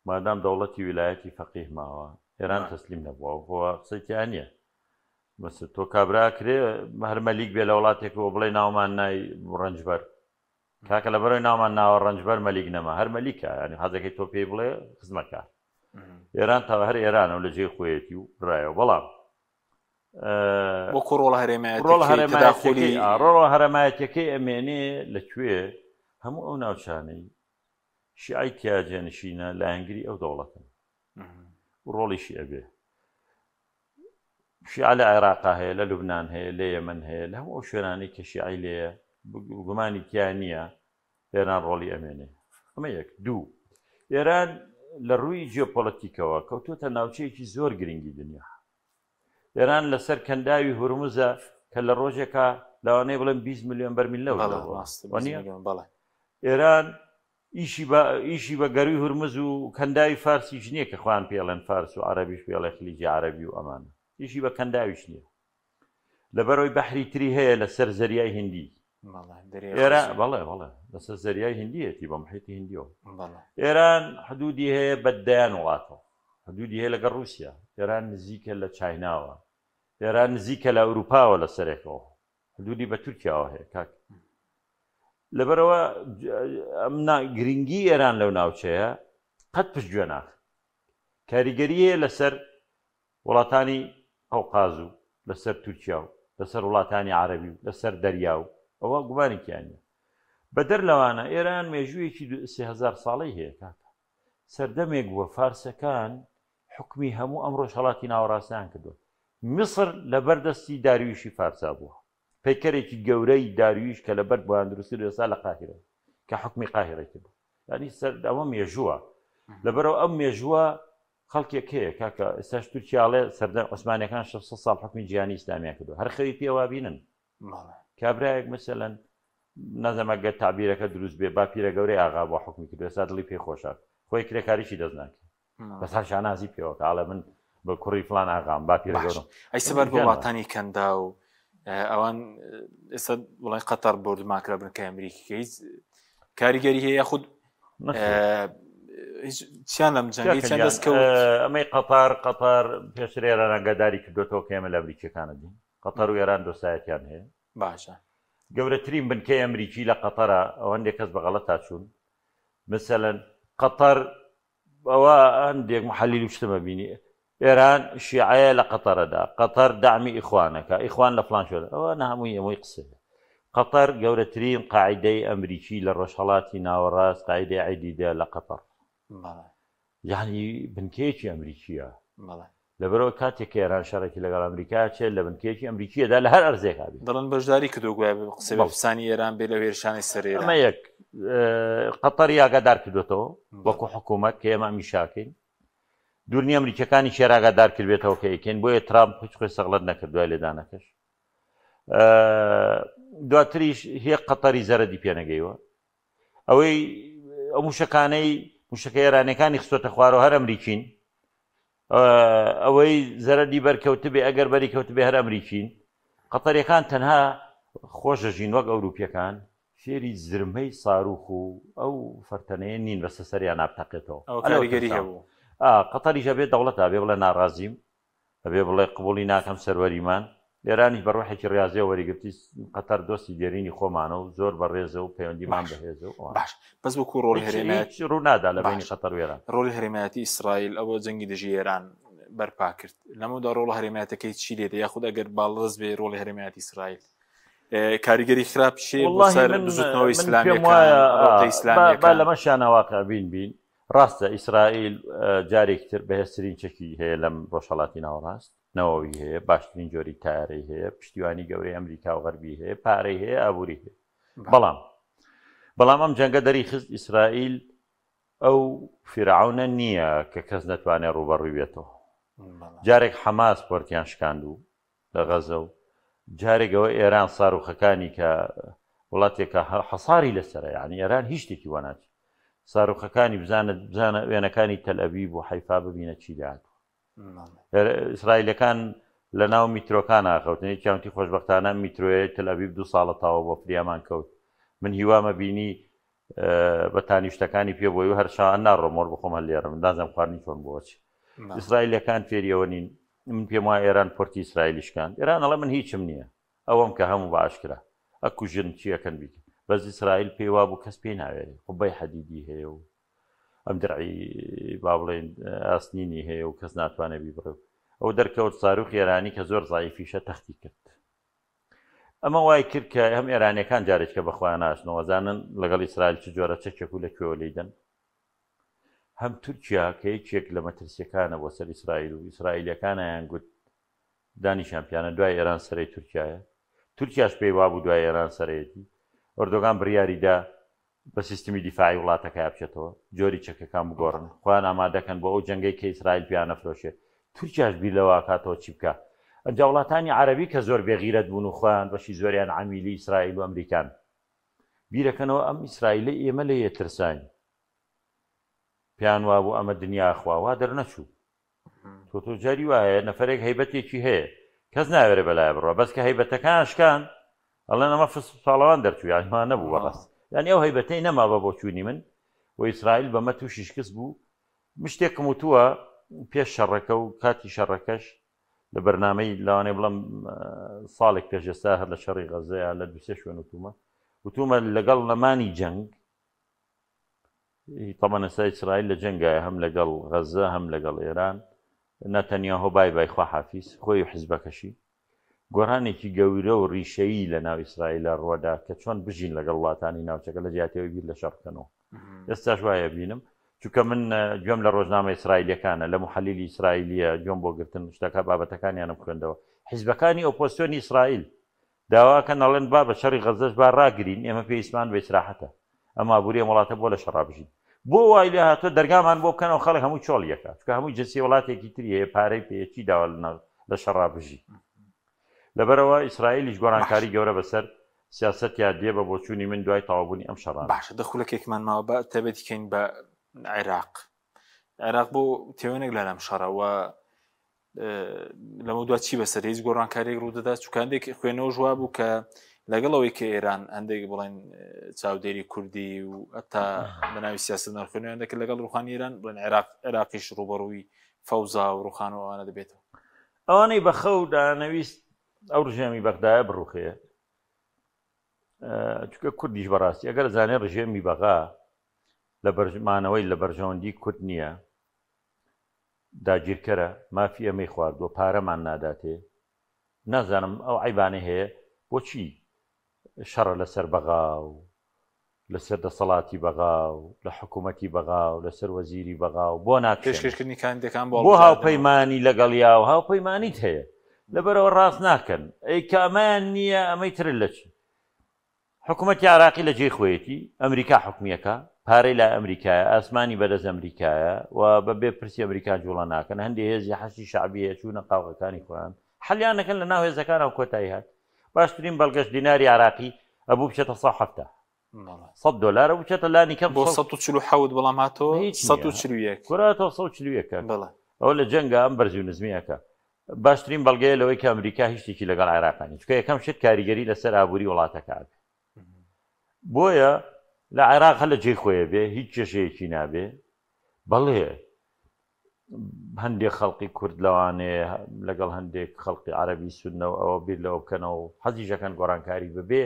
[SPEAKER 2] مادام دەوڵەتی ویلایەتی فەقیه ماوە ئێران تەسلیم نەبووە خۆ قسەی تیا نییە مەسە تۆ کابرا کرێ هەر مەلیک بێ لە وڵاتێکەوە بڵێ ناومان نای ڕەنجبەر کاکە لەبەرەوەی ناومان ناوە ڕەنجبەر مەلیک نەما هەر مەلیکە ینی حەزەکەی تۆ پێی بڵێ خزمەکار ئێران تا هەر ئێرانە و لە جێی خۆیەتی و برایەوە بەڵام
[SPEAKER 1] وەکو ڕۆڵ هەرێمایەتی هەرێمایەتی
[SPEAKER 2] ڕۆڵ هەرەمایەتەکەی ئەمێنێ لەکوێ هەموو ئەو ناوچانەی شیعی تیا جێنشینە لایەنگری ئەو دەوڵەتن ڕۆڵیشی ئەبێ شیعە لە عێراقا هەیە، لە لوبنان هەیە، لە یەمەن هەیە، لە هەموو ئەو شوێنانەی کە شیعەی لێیە گومانی تیا نییە ئێران ڕۆڵی ئەمێنێ. ئەمە یەک. دوو، ئێران لە ڕووی جیۆپۆلەتیکەوە کەوتۆتە ناوچەیەکی زۆر گرنگی دنیا. ئێران لەسەر کەنداوی هورمزە کە لە ڕۆژێکا لەوانەیە بڵێم 20 ملیۆن بەرمیل نەوت دەڕوا. وانییە؟ ئێران ئیشی بە ئیشی بە گەرووی هورمز و کەنداوی فارسیش نییە کە خۆیان پێ ئەڵێن فارس و عەرەبیش پێ ئەڵێ خلیجی عەرەبی و ئەمانە ئیشی بە کەنداویش نییە لەبەرەوەی بەحری تری هەیە لەسەر زەریای هندی ئێران بەڵێ بەڵێ لەسەر زەریای هندیەتی بە محیطی هندیەوە ئێران حدودی هەیە بە دەیان وڵاتەوە حدودی هەیە لەگەڵ رووسیا ئێران نزیکە لە چیناوە ئێران نزیکە لە ئەوروپاوە لە سەرێکەوە حدودی بە تورکیاوە هەیە کاک لەبەرەوە ئەم گرنگی ئێران لەو ناوچەیە قەت پشتگوێ ناخ کاریگەری هەیە لەسەر وڵاتانی قەوقاز و لەسەر تورکیا و لەسەر وڵاتانی عەرەبی و لەسەر دەریا و ئەوە گومانێکیان نیە بەدەر لەوانە ئێران مێژوویەکی 3000 ساڵەی هەیە کاکە سەردەمێک بووە فارسەکان حکمی هەموو ئەم ڕۆژهەڵاتی ناوەڕاستیان کردووە میسر لەبەر دەستی داریوشی فارسا بووە. پەیکەرێکی گەورەی داریوش کە لە بەرد بۆیان دروست کرد ئێستا لە قاهیرە کە حوکمی قاهیرەی کردووە. یانی سەر ئەوە مێژووە. لەبەرئەوە ئەم مێژووە خەڵکێک هەیە کاکە ئێستاش تورکیا ئەڵێ سەردەم عوسمانیەکان 600 ساڵ حوکمی جیهانی ئیسلامیان کردووە. هەر خەوی پێوە بینن. کابرایەک مەسەلەن نازانم ئەگەر تەعبیرەکە دروست بێ باپیرە گەورەی ئاغا بووە حوکمی کردووە ئێستا دڵی پێی خۆشە خۆی کرێکاریشی دەست ناکەوێ. بەس هەر شانازی پێوە کە ئاڵێ من بە کوڕی فلان ئاغام باپیرە
[SPEAKER 1] باش
[SPEAKER 2] گەورەم
[SPEAKER 1] ئەی سەبارەت بە
[SPEAKER 2] گیانەوە.
[SPEAKER 1] وڵاتانی کەندا و ئەوان ئێستا وڵای قەتەر بۆردومان کرا بنکەی ئەمریکی کە هیچ کاریگەری هەیە یاخود
[SPEAKER 2] نەخێر.
[SPEAKER 1] هیچ چیان لەم جەنگەی
[SPEAKER 2] کاکە
[SPEAKER 1] چیان
[SPEAKER 2] گیان
[SPEAKER 1] دەستکەوت
[SPEAKER 2] ئەمەی قەتەر قەتەر پێشتر ئێران ئاگاداری کردوێتەوە کە ئێمە لە ئەمریکیەکانە دین قەتەر و ئێران دۆستایەتیان هەیە
[SPEAKER 1] باشە
[SPEAKER 2] گەورەترین بنکەی ئەمریکی لە قەتەرە ئەو هەندێک کەس بە غەڵەتا چوون مثلەن قەتەر ئەوە هەندێک محەلیل و شتمە بینی ئێران شیعەیە لە قەتەرەدا قەتەر دەعمی ئیخوانەکە ئیخوان لە فلان شوێن ئەوە نە هەمووی ئەمەی قسەیە قەتەر گەورەترین قاعدەی ئەمریکی لە ڕۆژهەڵاتی ناوەڕاست قاعدەی عەدیدە لە قەتەر یعنی بنکەیەکی ئەمریکیە لەبەرئەوە کاتێک کە ئێران شەڕێکی لەگەڵ ئەمریکا ئەچێت لە بنکەیەکی ئەمریکییەدا لە هەر ئەرزێکا بێت.
[SPEAKER 1] دەڵێن بەشداری کردووە گوایە بە قسەی بەرپرسانی ئێران بێ لەو هێرشانەی سەر ئێران.
[SPEAKER 2] ئەمە یەک. قەتەری ئاگادار کردووەتەوە وەکو حکوومەت کە ئێمە ئەم ئیشە ئەکەین. دوور نییە ئەمریکییەکانیشی هەر ئاگادار کردبێتەوە کە ئەیکەین. بۆیە ترامپ هیچ خۆی سەغڵەت نەکرد دوای لێدانەکەش. دواتریش هێ قەتەری زەرەدی پێ نەگەیوە. ئەوەی ئەو موشەکانەی موشەکە ئێرانیەکانی خستۆتە خوارەوە هەر ئەمریکین ئەوەی زەرەدی بەرکەوتبێ ئەگەر بەری کەوتبێ هەر ئەمریکین قەتەریەکان تەنها خۆش دەژین وەک ئەوروپیەکان فێری زرمەی ساروخ و ئەو فەرتەنەیە نین بەسە سەریان نابتەقێتەوە
[SPEAKER 1] ئەو کاریگەری هەبوو
[SPEAKER 2] قەتەریش ئەبێ دەوڵەت ئەبێ بڵێ ناڕازیم ئەبێ بڵێ قبوڵی ناکەم سەروەریمان، ئێرانیش بە ڕۆحێکی ڕیازیەوە وەریگرتی، قەتەر دۆستی دێرینی خۆمانە و زۆر بەڕێزە و پەیوەندیمان
[SPEAKER 1] باش
[SPEAKER 2] بەهێزە و ئەوانە.
[SPEAKER 1] باش بەس وەکو ڕۆڵی
[SPEAKER 2] هیچ
[SPEAKER 1] هەرێمایەتی
[SPEAKER 2] هیچ ڕوو نادا لە بەینی
[SPEAKER 1] باش
[SPEAKER 2] قەتەر و ئێران.
[SPEAKER 1] ڕۆڵی هەرێمایەتی ئیسرائیل ئەوە جەنگی دژی ئێران بەرپا کرد لەمەودا ڕۆڵە هەرێمایەتەکەی چی لێ دێ یاخود ئەگەر باڵدەست بێ ڕۆڵی هەرێمایەتی ئیسرائیل کاریگەری خراپ چیە بۆ
[SPEAKER 2] وەڵاهی
[SPEAKER 1] سەر
[SPEAKER 2] من
[SPEAKER 1] بزوتنەوەی
[SPEAKER 2] من پێم
[SPEAKER 1] ئیسلامیەکان
[SPEAKER 2] وایە
[SPEAKER 1] ڕەوتە
[SPEAKER 2] با با
[SPEAKER 1] ئیسلامیەکان؟
[SPEAKER 2] لەمەشیانە واقعبین بین ڕاستە ئیسرائیل جارێکی تر بەهێزترین چەکی هەیە لەم ڕۆژهەڵاتی ناوەڕاست، نەوەوی هەیە، باشترین جۆری تایارەی هەیە، پشتیوانی گەورەی ئەمریکا و غەربی هەیە، پارەی هەیە، ئابووری هەیە. بەڵام بەڵام ئەم جەنگە دەریخست ئیسرائیل ئەو فیرعەونە نییە کە کەس نەتوانێت ڕووبەڕووی بێتەوە. جارێک حەماس پۆرتیان شکاند و لە غەزە و جارێک ئەوە ئێران ساروخەکانی کە وڵاتێکە حەساری لەسەرە یعنی ئێران هیچ شتێکی وا ناچێت ساروخەکانی بزانە بزانە وێنەکانی تەلئەبیب و حەیفا ببینە چی لێهاتووە ئیسرائیلەکان لە ناو میترۆکان ئاخەوتن یەکیان وتی خۆشبەختانە ئەم میترۆیە تەلئەبیب دوو ساڵە تاوە بۆ فریامان کەوت من هیوامە بینی بەتانی شتەکانی پێ بۆی و هەر شان ناڕۆمەوە بخۆم هەر لێرە من نازانم خواردنی چۆن بۆ چی ئیسرائیلەکان فێری ئەوە نین من پێم وایە ئێران پۆرتی ئیسرائیلی شکاند ئێران ئەڵێ من هیچم نییە ئەوەم کە هەموو بە ئاشکرا ئەکوژن چیەکەن بیکەن بەس ئیسرائیل پێی وابوو کەس پێی ناوێرێ قوبەی حەدیدی هەیە و ئەم درعی با بڵێن ئاسنینی هەیە و کەس ناتوانێت بیبڕێ و ئەو دەرکەوت ساروخ ئێرانی کە زۆر زایفیشە تەختی کرد ئەمە وای کرد کە هەم ئێرانیەکان جارێککە بە خۆیان ناشنەوە زانن لەگەڵ ئیسرائیل چ جۆرە چەکێک و لە کوێوە لێدەن هەم تورکیا کە یەکێک لە مەترسیەکانە بۆ سەر ئیسرائیل و ئیسرائیلەکانیان گوت دانیشان پیانە دوای ئێران سەرەی تورکیایە تورکیاش پێی وابوو دوای ئێران سەرەیەتی ئۆردۆگان بڕیاری دا بە سیستمی دیفاعی وڵاتەکەیا بچێتەوە جۆری چەکەکان بگۆڕن خۆیان ئامادەکەن بۆ ئەو جەنگەی کە ئیسرائیل پێیان نەفرۆشێ تورکیاش بیر لەوە ئەکاتەوە چی بکا ئەنجا وڵاتانی عەرەبی کە زۆر بێغیرەت بوون و خۆیان بەشی زۆریان عەمیلی ئیسرائیل و ئەمریکان بیرەکەنەوە ئەم ئیسرائیلەی ئێمە لێ ترساین پێیان وابوو ئەمە دنیا خوا وا دەرنەچوو تۆ تۆ جاری وایە نەفرێک هەیبەتێکی هەیە کەس ناوێرێ بەلایە بڕە بەس کە هەیبەتەکان شکان ئەڵێن ئەمە فس پاڵەوان دەرچوو یان ما نەبوو بەڕاست یعنی ئەو هەیبەتەی نەما بە بۆچوونی من و ئیسرائیل بەمە تووشی شکست بوو مشتێکم وتووە پێش شەڕەکە و کاتی شەڕەکەش لە بەرنامەی لەوانەیە بڵم ساڵێک پێش ئێستا هەر لە شەڕی غەزەیە لە دوسێ شوێن وتومە وتومە لەگەڵ نەمانی جەنگ تەبعەن ئێستا ئیسرائیل لە جەنگایە هەم لەگەڵ غەزە هەم لەگەڵ ئێران ناتەنیاهۆ بای بای خواحافیز خۆی و حزبەکەشی گۆڕانێکی گەورە و ڕیشەیی لە ناو ئیسرائیلە ڕوەدا کە چۆن بژین لەگەڵ وڵاتانی ناوچەکە لە جیاتیەوەی بیر لە شەڕ بکەنەوە ئێستاش وایە بینم چونکە من گوێم لە ڕۆژنامە ئیسرائیلەکانە لە محەلیلی ئیسرائیلیە گوێم بۆ گرتن شتەکە بابەتەکانیانم خوێندەوە حیزبەکانی ئۆپۆزسیۆنی ئیسرائیل داواکەن ئەڵێن بابە شەڕی غەزەش با ڕاگرین ئێمە پێویستمان بە ئیسراحەتە ئەم ئابووری ئەم وڵاتە بۆ لە شەڕا بژین بۆ وای لێ هاتووە دەرگامان بۆ بکەنەوە خەڵک هەموو چۆڵ یەکە چونکە هەمووی جنسی وڵاتێکی تری هەیە پارەی پێیە چی داوا لە شەڕا بژی لەبەرەوە ئیسرائیلیش گۆڕانکاری گەورە بەسەر سیاسەتیا دێ بە بۆچوونی من دوای تەواوبوونی ئەم شەڕانە.
[SPEAKER 1] باشە دە خولەکێکمان ماوە بە تایبەتی کەین بە عێراق عێراق بۆ تێوەنێک لە لەم شەڕەوە لەمە دوا چی بەسەر هیچ گۆڕانکاریێک ڕوودەدا چکاندێک خوێنەوە ژوا بوو کە لەگەڵ ئەوەی کە ئێران هەندێک بڵێن چاودێری کوردی و ئەتا بەناوی سیاست ناخوێنیان دەکرد لەگەڵ ڕوخانی ئێران بڵێن عێراق عێراقیش ڕوبەڕووی فەوزا و ڕوخان و ئەوانە دەبێتەوە.
[SPEAKER 2] ئەوانەی بە خەو دانەویست ئەو ڕژێمی بەغدایە بڕوخێ چونکە کوردیش بەڕاستی ئەگەر زانێ ڕژێمی بەغا لە بەرمانەوەی لە بەرژەوەندی کورد نییە داگیرکەرە مافی ئێمەی خواردووە پارەمان ناداتێ نازانم ئەو عەیبانەی هەیە بۆچی شەڕە لەسەر بەغا و لەسەر دەسەڵاتی بەغا و لە حکوومەتی بەغا و لەسەر وەزیری بەغا و بۆ ناکشێنن
[SPEAKER 1] پێشکەشکردنی کاندیدەکان بۆ
[SPEAKER 2] بۆ
[SPEAKER 1] هەڵبژاردن و.
[SPEAKER 2] هاوپەیمانی لەگەڵیا و هاوپەیمانیت هەیە لەبەرئەوە ڕاست ناکەن ئەی کە ئەمەیان نییە ئەمەی تر لە چی حکومەتی عێراقی لە جێی خۆیەتی، ئەمریکا حوکمیەکا، پارەی لای ئەمریکایە، ئاسمانی بەدەست ئەمریکایە و بە بێ پرسی ئەمریکا جوڵە ناکەن، هەندێ هێزی حەشدی شەعبی هەیە چوونە قاوغەکانی خۆیان حەلیان نەکەن لە ناو هێزەکانەوە کۆتایی هات. باشترین بەڵگەش دیناری عێراقی ئەبوو بچێتە 170 100 دۆلار ئەبوو بچێتە لانی کەم
[SPEAKER 1] بۆ 147 بەڵام هاتەوە
[SPEAKER 2] هیچ نییە.
[SPEAKER 1] 141
[SPEAKER 2] کورە هاتەوە 141 کاک.
[SPEAKER 1] بەڵێ.
[SPEAKER 2] ئەوە لە جەنگا ئەم بەرزی و نزمییەکە. باشترین بەڵگەیە لەوەی کە ئەمریکا هیچ شتێکی لەگەڵ عێراقا نیە چونکە یەکەم شت کاریگەری لەسەر ئابووری وڵاتەکە ئەبێ بۆیە لە عێراق هەر لە جێی خۆیە بێ هیچ کێشەیەکی نابێ بەڵێ هەندێک خەڵقی کورد لەوانەیە لەگەڵ هەندێک خەڵقی عەربی سوننە و ئەوە بیر لەوە بکەنەوە و حەزیشەکەن گۆڕانکاری ببێ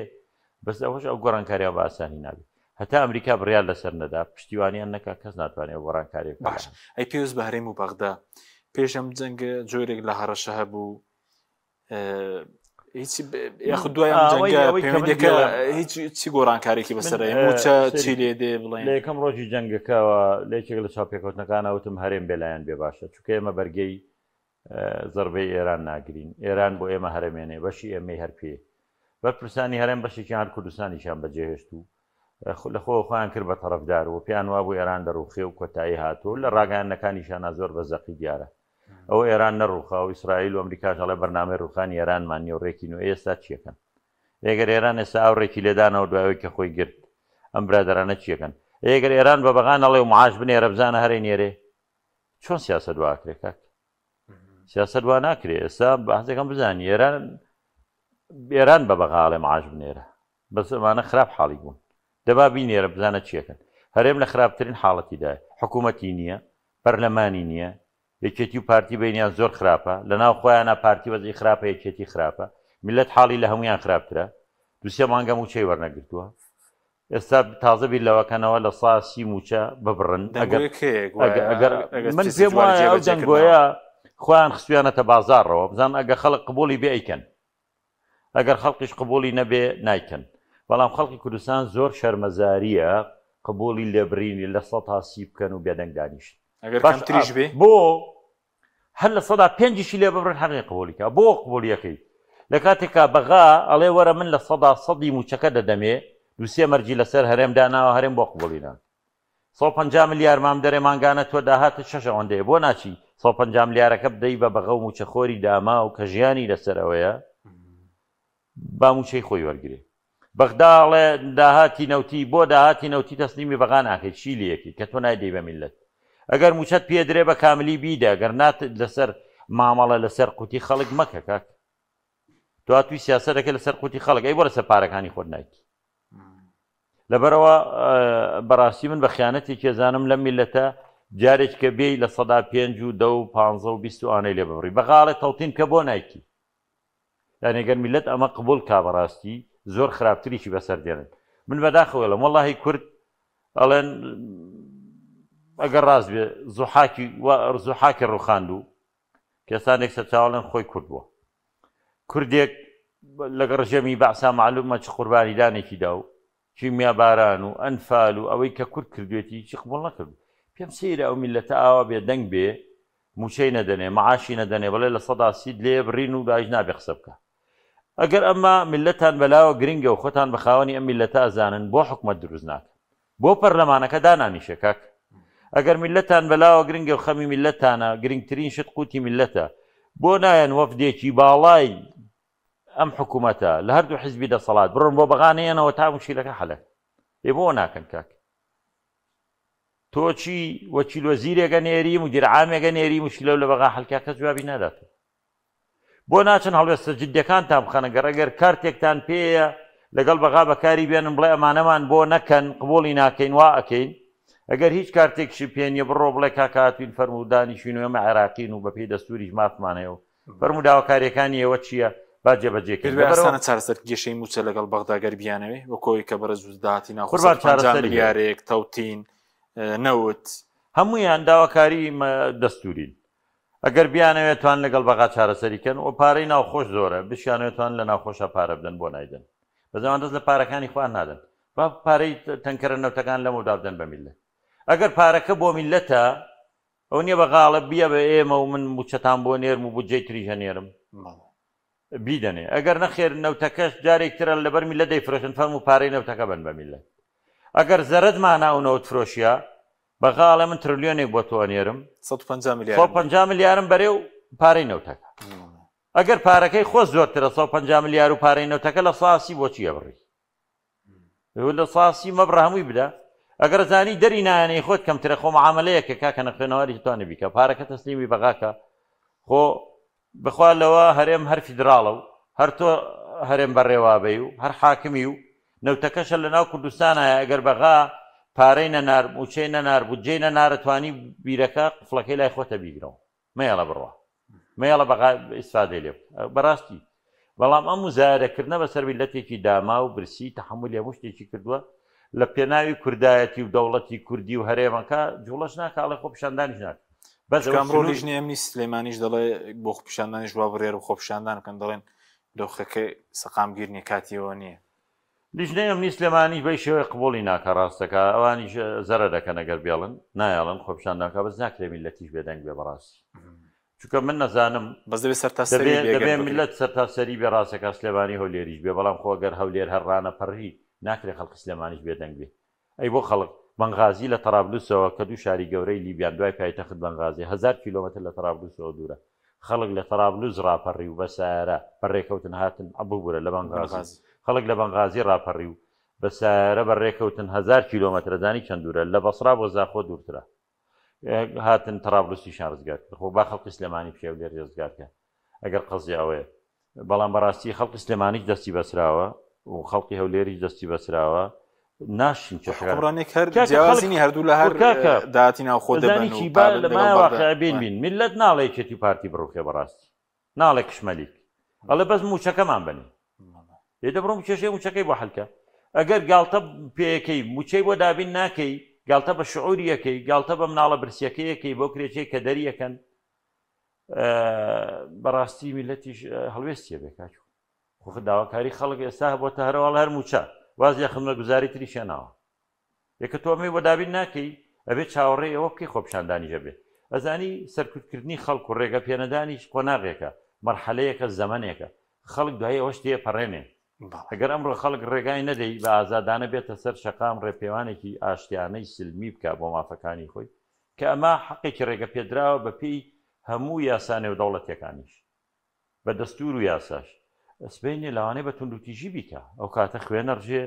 [SPEAKER 2] بەس ئەوەش ئەو گۆڕانکاریان بە ئاسانی نابێت هەتا ئەمریکا بڕیار لەسەر نەدا پشتیوانیان نەکا کەس ناتوانێت ئەو گۆڕانکاریە بکات.
[SPEAKER 1] باشە ئەی پێویست بە هەرێم و بەغدا پێش ئەم جەنگە جۆرێک لە هەڕەشە هەبوو هیچ یاخود دوای ئەم جەنگە پەیوەندیەکە هیچ چی گۆڕانکارێکی بەسەر موچە چی لێ دێ بڵێن
[SPEAKER 2] لە یەکەم ڕۆژی جەنگەکەوە لە یەکێک لە چاوپێکەوتنەکانە وتم هەرێم بێلایەن بێ باشە چونکە ئێمە بەرگەی زەربەی ئێران ناگرین، ئێران بۆ ئێمە هەرەمێنێ، بەشی ئێمەی هەر پێیە. بەرپرسانی هەرێم بەشێکیان هەر کوردستانیشیان بەجێهێشت و لە خۆوە خۆیان کرد بە تەڕەفدار و پێیان وابوو ئێران دەڕووخێ و کۆتایی هاتووە و لە ڕاگەیاندنەکانیشیانا زۆر بە زەقی دیارە ئەوە ئێران نەڕووخا و ئیسرائیل و ئەمریکاش ئەڵێ بەرنامەی ڕووخانی ئێرانمان نییە و ڕێکین و ئێستا چیەکەن؟ ئێگەر ئێران ئێستا ئاوڕێکی لێدانەوە دوای ئەوەی کە خۆی گرت ئەم برادەرانە چیەکەن؟ ئێگەر ئێران بە بەغا نەڵێ و معاش بنێرە بزانە هەرەی نێرێ؟ چۆن سیاسەت وا ئەکرێ کاک؟ سیاسەت وا ناکرێ. ئێستا بەحسەکەم بزانی ئێران ئێران بە بەغا ئەڵێ معاش بنێرە بەس ئەمانە خراپ حاڵی بوون دەبا بینێرە بزانە چیەکەن. هەرێم لە خراپترین حاڵەتیدایە حکوومەتی نییە پەرلەمانی نییە یەکێتی و پارتی بەینیان زۆر خراپە لەناو خۆیانا پارتی وەزعی خراپە یەکێتی خراپە میللەت حاڵی لە هەموویان خراپترە دوسێ مانگە موچەی وەرنەگرتووە ئێستا تازە بیر لەوەکەنەوە لە سا سی موچە ببڕن ئەگەر ئەگەر من پێم وایە ئەو دەنگۆیە خۆیان خستویانەتە بازاڕەوە بزان ئەگە خەڵک قبوڵی بێ ئەیکەن ئەگەر خەڵکیش قبوڵی نەبێ نایکەن بەڵام خەڵکی کوردستان زۆر شەرمەزاریە قبوڵی لێبرینی 30% بکەن و بێدەنگ دانیشن
[SPEAKER 1] ئەگەر کەمتریش بێ
[SPEAKER 2] بۆ هەر لە پێنجیشی لێ ببرن حەقی قبوڵیکە بۆ قبوڵیەکەی لە کاتێکا بەغا ئەڵێ وەرە من 100% موچەکە دەدەمێ دووسێ مەرجی لەسەر هەرێم داناوە هەرێم بۆ قبوڵی ناکە 150 ملیار مام دەرێ مانگانە تۆ داهاتت شەش ئەوەندەیە بۆ ناچی 150 ملیارەکە بدەی بە بەغە و موچەخۆری داما و کە ژیانی لەسەرەوەیە با موچەی خۆی وەرگێ بەغدا ئەڵێ داهاتی نەوتی بۆ داهاتی نەوتی تەسلیمی بەغا ناکەی چی لەکەی کە تۆ نایدەی بە میلەت ئەگەر موچەت پێدرێ بە کاملی بیدە گەر نات لەسەر مامەڵە لەسەر قوتی خەڵک مەکە کاک تو توی سیاسەتەکە لەسەر قوتی خەڵک ئەی بۆ لەسەر پارەکانی خۆت نایکی لەبەرەوە بەڕاستی من بە خیانەتێکی ئەزانم لەم میلەتە جارێک کە بێی 5% و 10 و 15 و 20 و ئانەی لێ ببڕی بەغاڵێ تەوتین کە بۆ نایکی یعنی گەر میلەت ئەمە قبول کا بەڕاستی زۆر خراپتریشی بەسەر دێنن من بەداخەوە ئەڵێم وەڵاهی کورد ئەڵێن ئەگەر ڕاست بێ زوحاکی زوحاکی ڕوخاند و کەسانێک سەرچاوەڵێن خۆی کورد بووە کوردێک لەگەڵ ڕژێمی بەعسا معلومە چ قوربانیدانێکی دا و کیمیاباران و ئەنفال و ئەوەی کە کورد کردوێتی هیچی قبوڵ نەکرد پێم سەیرە ئەو میللەتە ئاوا بێدەنگ بێ موچەی نەدەنێ معاشی نەدەنێ بڵێ 30% لێ بڕین و دایش نابێ قسە بکە ئەگەر ئەمە میللەتان بەلاوە گرنگە و خۆتان بە خاوەنی ئەم میللەتە ئەزانن بۆ حکومەت دروست ناکەن بۆ پەرلەمانەکە دانانیشێ کاک ئەگەر میللەتان بەلاوە گرنگە و خەمی میللەتانە گرنگترین شت قوتی میللەتە بۆ نایەن وەفدێکی باڵای ئەم حکوومەتە لە هەردوو حیزبی دەسەڵات بڕۆن بۆ بەغا نەیەنەوە تا مشکیلەکە حەلە ئێ بۆ ناکەن کاک تۆ چی وەکیل وەزیرێکە نێری مدیر عامێکە نێری مشکلە لە بەغا حەلکا کەس جوابی ناداتەوە بۆ ناچن هەڵوێستە جدیەکانتان بخەنە گەڕ ئەگەر کارتێکتان پێیە لەگەڵ بەغا بەکاری بێنن بڵێ ئەمانەمان بۆ نەکەن قبوڵی ناکەین وا ئەکەین ئەگەر هیچ کارتێکشی پێ نییە بڕۆ بڵێ کاکە هاتوین فەرموو دانیشین و ئێمە عێراقین و بەپێی دەستوریش مافمان هەیە و فەرموو داواکاریەکانی ئێوە چییە با جێبەجێ
[SPEAKER 1] کەین. پێت ئاسانە چارەسەر کێشەی مووچە لەگەڵ بەغدا گەر بیانەوێ وەکۆی کە بەرز داهاتی ناوخۆ
[SPEAKER 2] قوربان چارەسەری
[SPEAKER 1] ملیارێک تەوتین نەوت
[SPEAKER 2] هەمویان داواکاری دەستورین ئەگەر بیانەوێت توان لەگەڵ بەغا چارەسەری کەن و پارەی ناوخۆش زۆرە بشیانەوێت توان لە ناوخۆشە پارە بدەن بۆ نایدەن بە زەمان دەست لە پارەکانی خۆیان نادەن با پارەی تەنکەرە نەوتەکان لەمەودا بدەن بە میللەت ئەگەر پارەکە بۆ میللەتە ئەو نییە بەغا ئەڵێ بیە بە ئێمە و من موچەتان بۆ نێرم و بودجەی تریش ئەنێرم بیدەنێ ئەگەر نەخێر نەوتەکەش جارێک ترە لەبەر میللەت دەیفرۆشن فەرموو پارەی نەوتەکە بن بە میللەت ئەگەر زەرەدمانە ئەو نەوت فرۆشیە بەغا ئەڵێ من ترلیۆنێک بۆ تۆ ئەنێرم
[SPEAKER 1] 150 ملیار
[SPEAKER 2] 150 ملیارم بەرێ و پارەی نەوتەکە ئەگەر پارەکەی خۆ زۆرترە 150 ملیار و پارەی نەوتەکە لە ساسی بۆچی ئەبڕی لە ساسی مەبڕە هەمووی بدە ئەگەر زانی دەری نایانەی خۆت کەمترە خۆ معاملەیەکە کاکە نەخوێنەواری توانێ بیکە پارەکە تەسلیمی بەغاکە خۆ بخوا لەوە هەرێم هەر فیدراڵە و هەر تۆ هەرێم بەڕێوابەی و هەر حاکمی و نەوتەکەشە لە ناو کوردستانایە ئەگەر بەغا پارەی نەنار موچەی نەنار بودجەی نەنارە توانی بیرەکە قفڵەکەی لای خۆتە بیگرەوە مەیەڵە بڕوا مەیەڵە بەغا ئیسفادەی لێ بکە بەڕاستی بەڵام ئەم مزایەدەکردنە بەسەر میللەتێکی داما و برسی تەحەمولی هەموو شتێکی کردووە لە پێناوی کوردایەتی و دەوڵەتی کوردی و هەرێمەکە جوڵەش ناکا ئەڵێ خۆپیشاندانیش ناکا
[SPEAKER 1] بەس ئەوە ئەمڕۆ لیژنەی ئەمنی سلێمانیش دەڵێ بۆ خۆپیشاندانیش وا بڕیارە خۆپیشاندان بکەن دەڵێن دۆخەکە سەقامگیر نییە کاتیەوە نییە.
[SPEAKER 2] لیژنەی ئەمنی سلێمانیش بەی شێوەی قبوڵی ناکا ڕاستەکا ئەوانیش زەرەر دەکەن ئەگەر بێڵن نایەڵن خۆپیشاندان بکا بەس ناکرێ میللەتیش بێدەنگ بێ بەڕاستی چونکە من نەزانم
[SPEAKER 1] بەس دەبێ سەرتاسەری
[SPEAKER 2] دەبێ دەبێ میللەت سەرتاسەری بێ ڕاستەکا سلێمانی هەولێریش بێ بەڵام خۆ ئەگەر هەولێر هەر ڕانەپەڕی ناکرێ خەڵکی سلێمانیش بێدەنگ بێ ئەی بۆ خەڵک بەنغازی لە تەرابلوسەوە کە دوو شاری گەورەی لیبیان دوای پایتەخت بەنغازی 1000 کیلۆمەتر لە تەرابلوسەوە دوورە خەڵک لە تەرابلوس ڕاپەڕی و بە سەیارە بە ڕێکەوتن هاتن ببورە لە بەنغازی. خەڵک لە بەنغازی ڕاپەڕی و بە سایارە بە ڕێکەوتن هەزار کیلۆمەترە زانی چەند دوورە لە بەسڕا بۆ زاخۆ دوورترە هاتن تەڕابلوسیشان ڕزگار کرد خۆ با خەڵکی سلێمانی بچێ و لێرە ڕزگار کە ئەگەر قەزی ئەوەیە بەڵام بەڕاستی خەڵکی سلێمانیش دەستی بەسراوە و خەڵکی هەولێریش دەستی بەسراوە ناشین
[SPEAKER 1] حکومڕانێک هەر جیاوازینی هەردوو لە هەر داهاتی ناوخۆ دەبەن
[SPEAKER 2] و با لە واقع بین بین میللەت ناڵێ یەکێتی و پارتی بڕوخێ بەڕاستی ناڵێ کشمەلیک ئەڵێ بەس موچەکەمان بنێ ئێ دە بڕۆم کێشەی موچەکەی بۆ حلکە ئەگەر گاڵتە پێیەکەی موچەی بۆ دابین ناکەی گاڵتە بە شعوریەکەی گاڵتە بە مناڵە برسیەکەیەکەی بۆ کرێچەی کە دەریەکەن بەڕاستی میلەتیش هەڵوێستیە بێ کاچ خۆ داواکاری خەڵک ئێستا بۆتە هەرواڵ هەر موچە واز لە خزمەتگوزاری تریشیان ناوە ئێ کە تۆ ئەمەی بۆ دابین ناکەی ئەبێ چاوەڕێی ئەوە بکەی خۆپیشاندانیش هەبێ. ئەزانی سەرکوتکردنی خەڵک و ڕێگە پێنەدانیش قۆناغێکە، مەرحەلەیەکە، زەمەنێکە. خەڵک دوایی ئەوەش تێپەڕێنێ. ئەگەر ئەمڕۆ خەڵک ڕێگای نەدەی بە ئازادانە بێتە سەر شەقام ڕێپێوانێکی ئاشتیانەی سلمی بکا بۆ مافەکانی خۆی کە ئەمە حەقێکی ڕێگەپێدراوە بە پێی هەموو یاسا نێودەوڵەتیەکانیش. بە دەستوور و یاساش. سبەینێ لەوانەیە بە توندوتیژی بیکا. ئەو کاتە خوێن ئەڕژێ،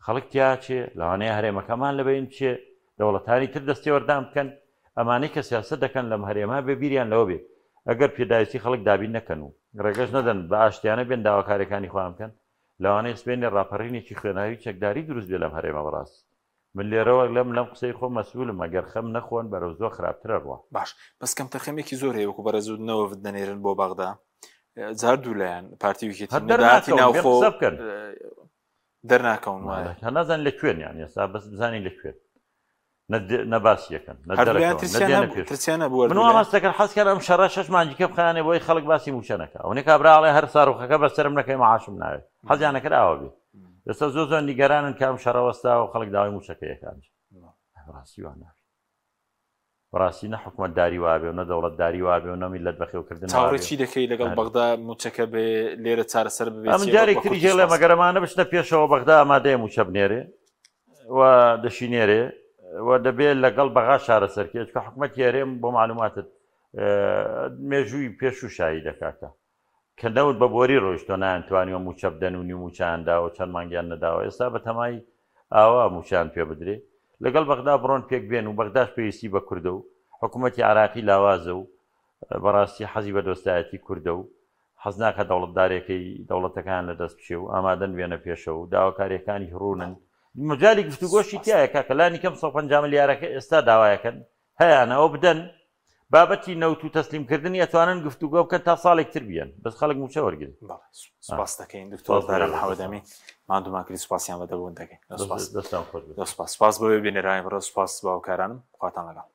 [SPEAKER 2] خەڵک تیاچێ، لەوانەیە هەرێمەکەمان لەبەین بچێ، دەوڵەتانی تر دەستێوەردان بکەن، ئەمانەی کە سیاسەت دەکەن لەم هەرێمە بێ بیریان لەوە بێ ئەگەر پێداویستی خەڵک دابین نەکەن و ڕێگەش نەدەن بە ئاشتیانە بێن داواکاریەکانی خۆیان بکەن، لەوانەیە سبەینێ ڕاپەڕینێکی خوێناوی چەکداری دروست بێ لەم هەرێمە بەڕاستی من لێرەوە لەم لەم قسەی خۆم مەسئولم ئەگەر خەم نەخۆن بەرەو زۆر خراپتر ئەڕوا.
[SPEAKER 1] باش بەس کەمتەرخەمیەکی زۆر هەیە وەکو بەڕێز وت نەوەفد دەنێرن بۆ بەغدا جار دوو لایەن پارتی و یەکێتی
[SPEAKER 2] هەر
[SPEAKER 1] نەداهاتی
[SPEAKER 2] دەرناکەون بێن
[SPEAKER 1] ناوخۆ
[SPEAKER 2] قسە بکەن.
[SPEAKER 1] دەرناکەون وایە
[SPEAKER 2] هەر نازانین لە کوێن یان ئێستا بەس بزانین لە کوێن نە باسی یەکەن نە
[SPEAKER 1] هەردوو لایەن
[SPEAKER 2] دەرەکەون نە
[SPEAKER 1] ترسیان
[SPEAKER 2] دێنە
[SPEAKER 1] هەبوو
[SPEAKER 2] پێش
[SPEAKER 1] ترسیان هەبوو
[SPEAKER 2] من
[SPEAKER 1] هەردوو
[SPEAKER 2] وام
[SPEAKER 1] لایەن
[SPEAKER 2] هەست دەکرد حەز کەن ئەم شەڕە شەش مانگیکە بخایەنێ بۆی خەڵک باسی مووچە نەکا ئەونێ کابرا ئەڵێ هەر ساروخەکە بەسەرم نەکەی معاشم ناوێ حەزیان نەکرد ئاوا بێ ئێستا زۆر زۆر نیگەرانن کە ئەم شەڕە وەستاوە و خەڵک داوای مووچەکەی ئەکات بەڕاستی وا نابێ بەڕاستی نە حکومەتداری وابێ و نە دەوڵەتداری وابێ و نە میللەت بەخێوکردن
[SPEAKER 1] چاوەڕێ چی دەکەی لەگەڵ بەغدا مووچەکە بێ لێرە چارەسەر ببێت
[SPEAKER 2] ئەمن جارێک تری ژێڵێ مەگەرەمانە بچنە پێشەوە بەغدا ئامادەیە مووچە بنێرێ و دەشینێرێ و دەبێت لەگەڵ بەغا چارەسەرکێت کە حکومەت هەرێم بۆ معلوماتت مێژووی پێشوو شایی دەکاتە کە نەوت بە بۆری ڕۆیشتوە نایانتوانیوە موچە بدەن و نیو موچەیان داوە چەند مانگیان نەداوە ئێستا بەتەمای ئاوا موچەیان پێ بدرێ لەگەڵ بەغدا بڕۆن پێک بێن و بەغداش پێویستی بە کوردە و حکوومەتی عراقی لاوازە و بەڕاستی حەزی بە دۆستایەتی کوردە و حەز ناکە دەوڵەتدارێکەی دەوڵەتەکان لە دەست بچێ و ئامادەن بێنە پێشەوە و داواکاریەکانی ڕوونن مجالی گفتوگۆشی تایە کاکە لانی کەم 150 ملیارەکە ئێستا داوایەکەن هەیانە ئەو بدەن بابەتی نەوت و تەسلیم کردنی ئەتوانن گفتوگۆ بکەن تا ساڵێک تر بیەن بەس خەڵک موچە وەرگن.
[SPEAKER 1] بەڵێ سوپاس دەکەین دکتۆر دارا محەمەد ئەمین ماندوومان کردی سوپاسیان بە دەبوون دەکەین. سوپاس
[SPEAKER 2] دەستان خۆش بێت.
[SPEAKER 1] سوپاس سوپاس بۆ بینەرانی بەڕێز سوپاس باوکارانم خواتان لەگەڵ.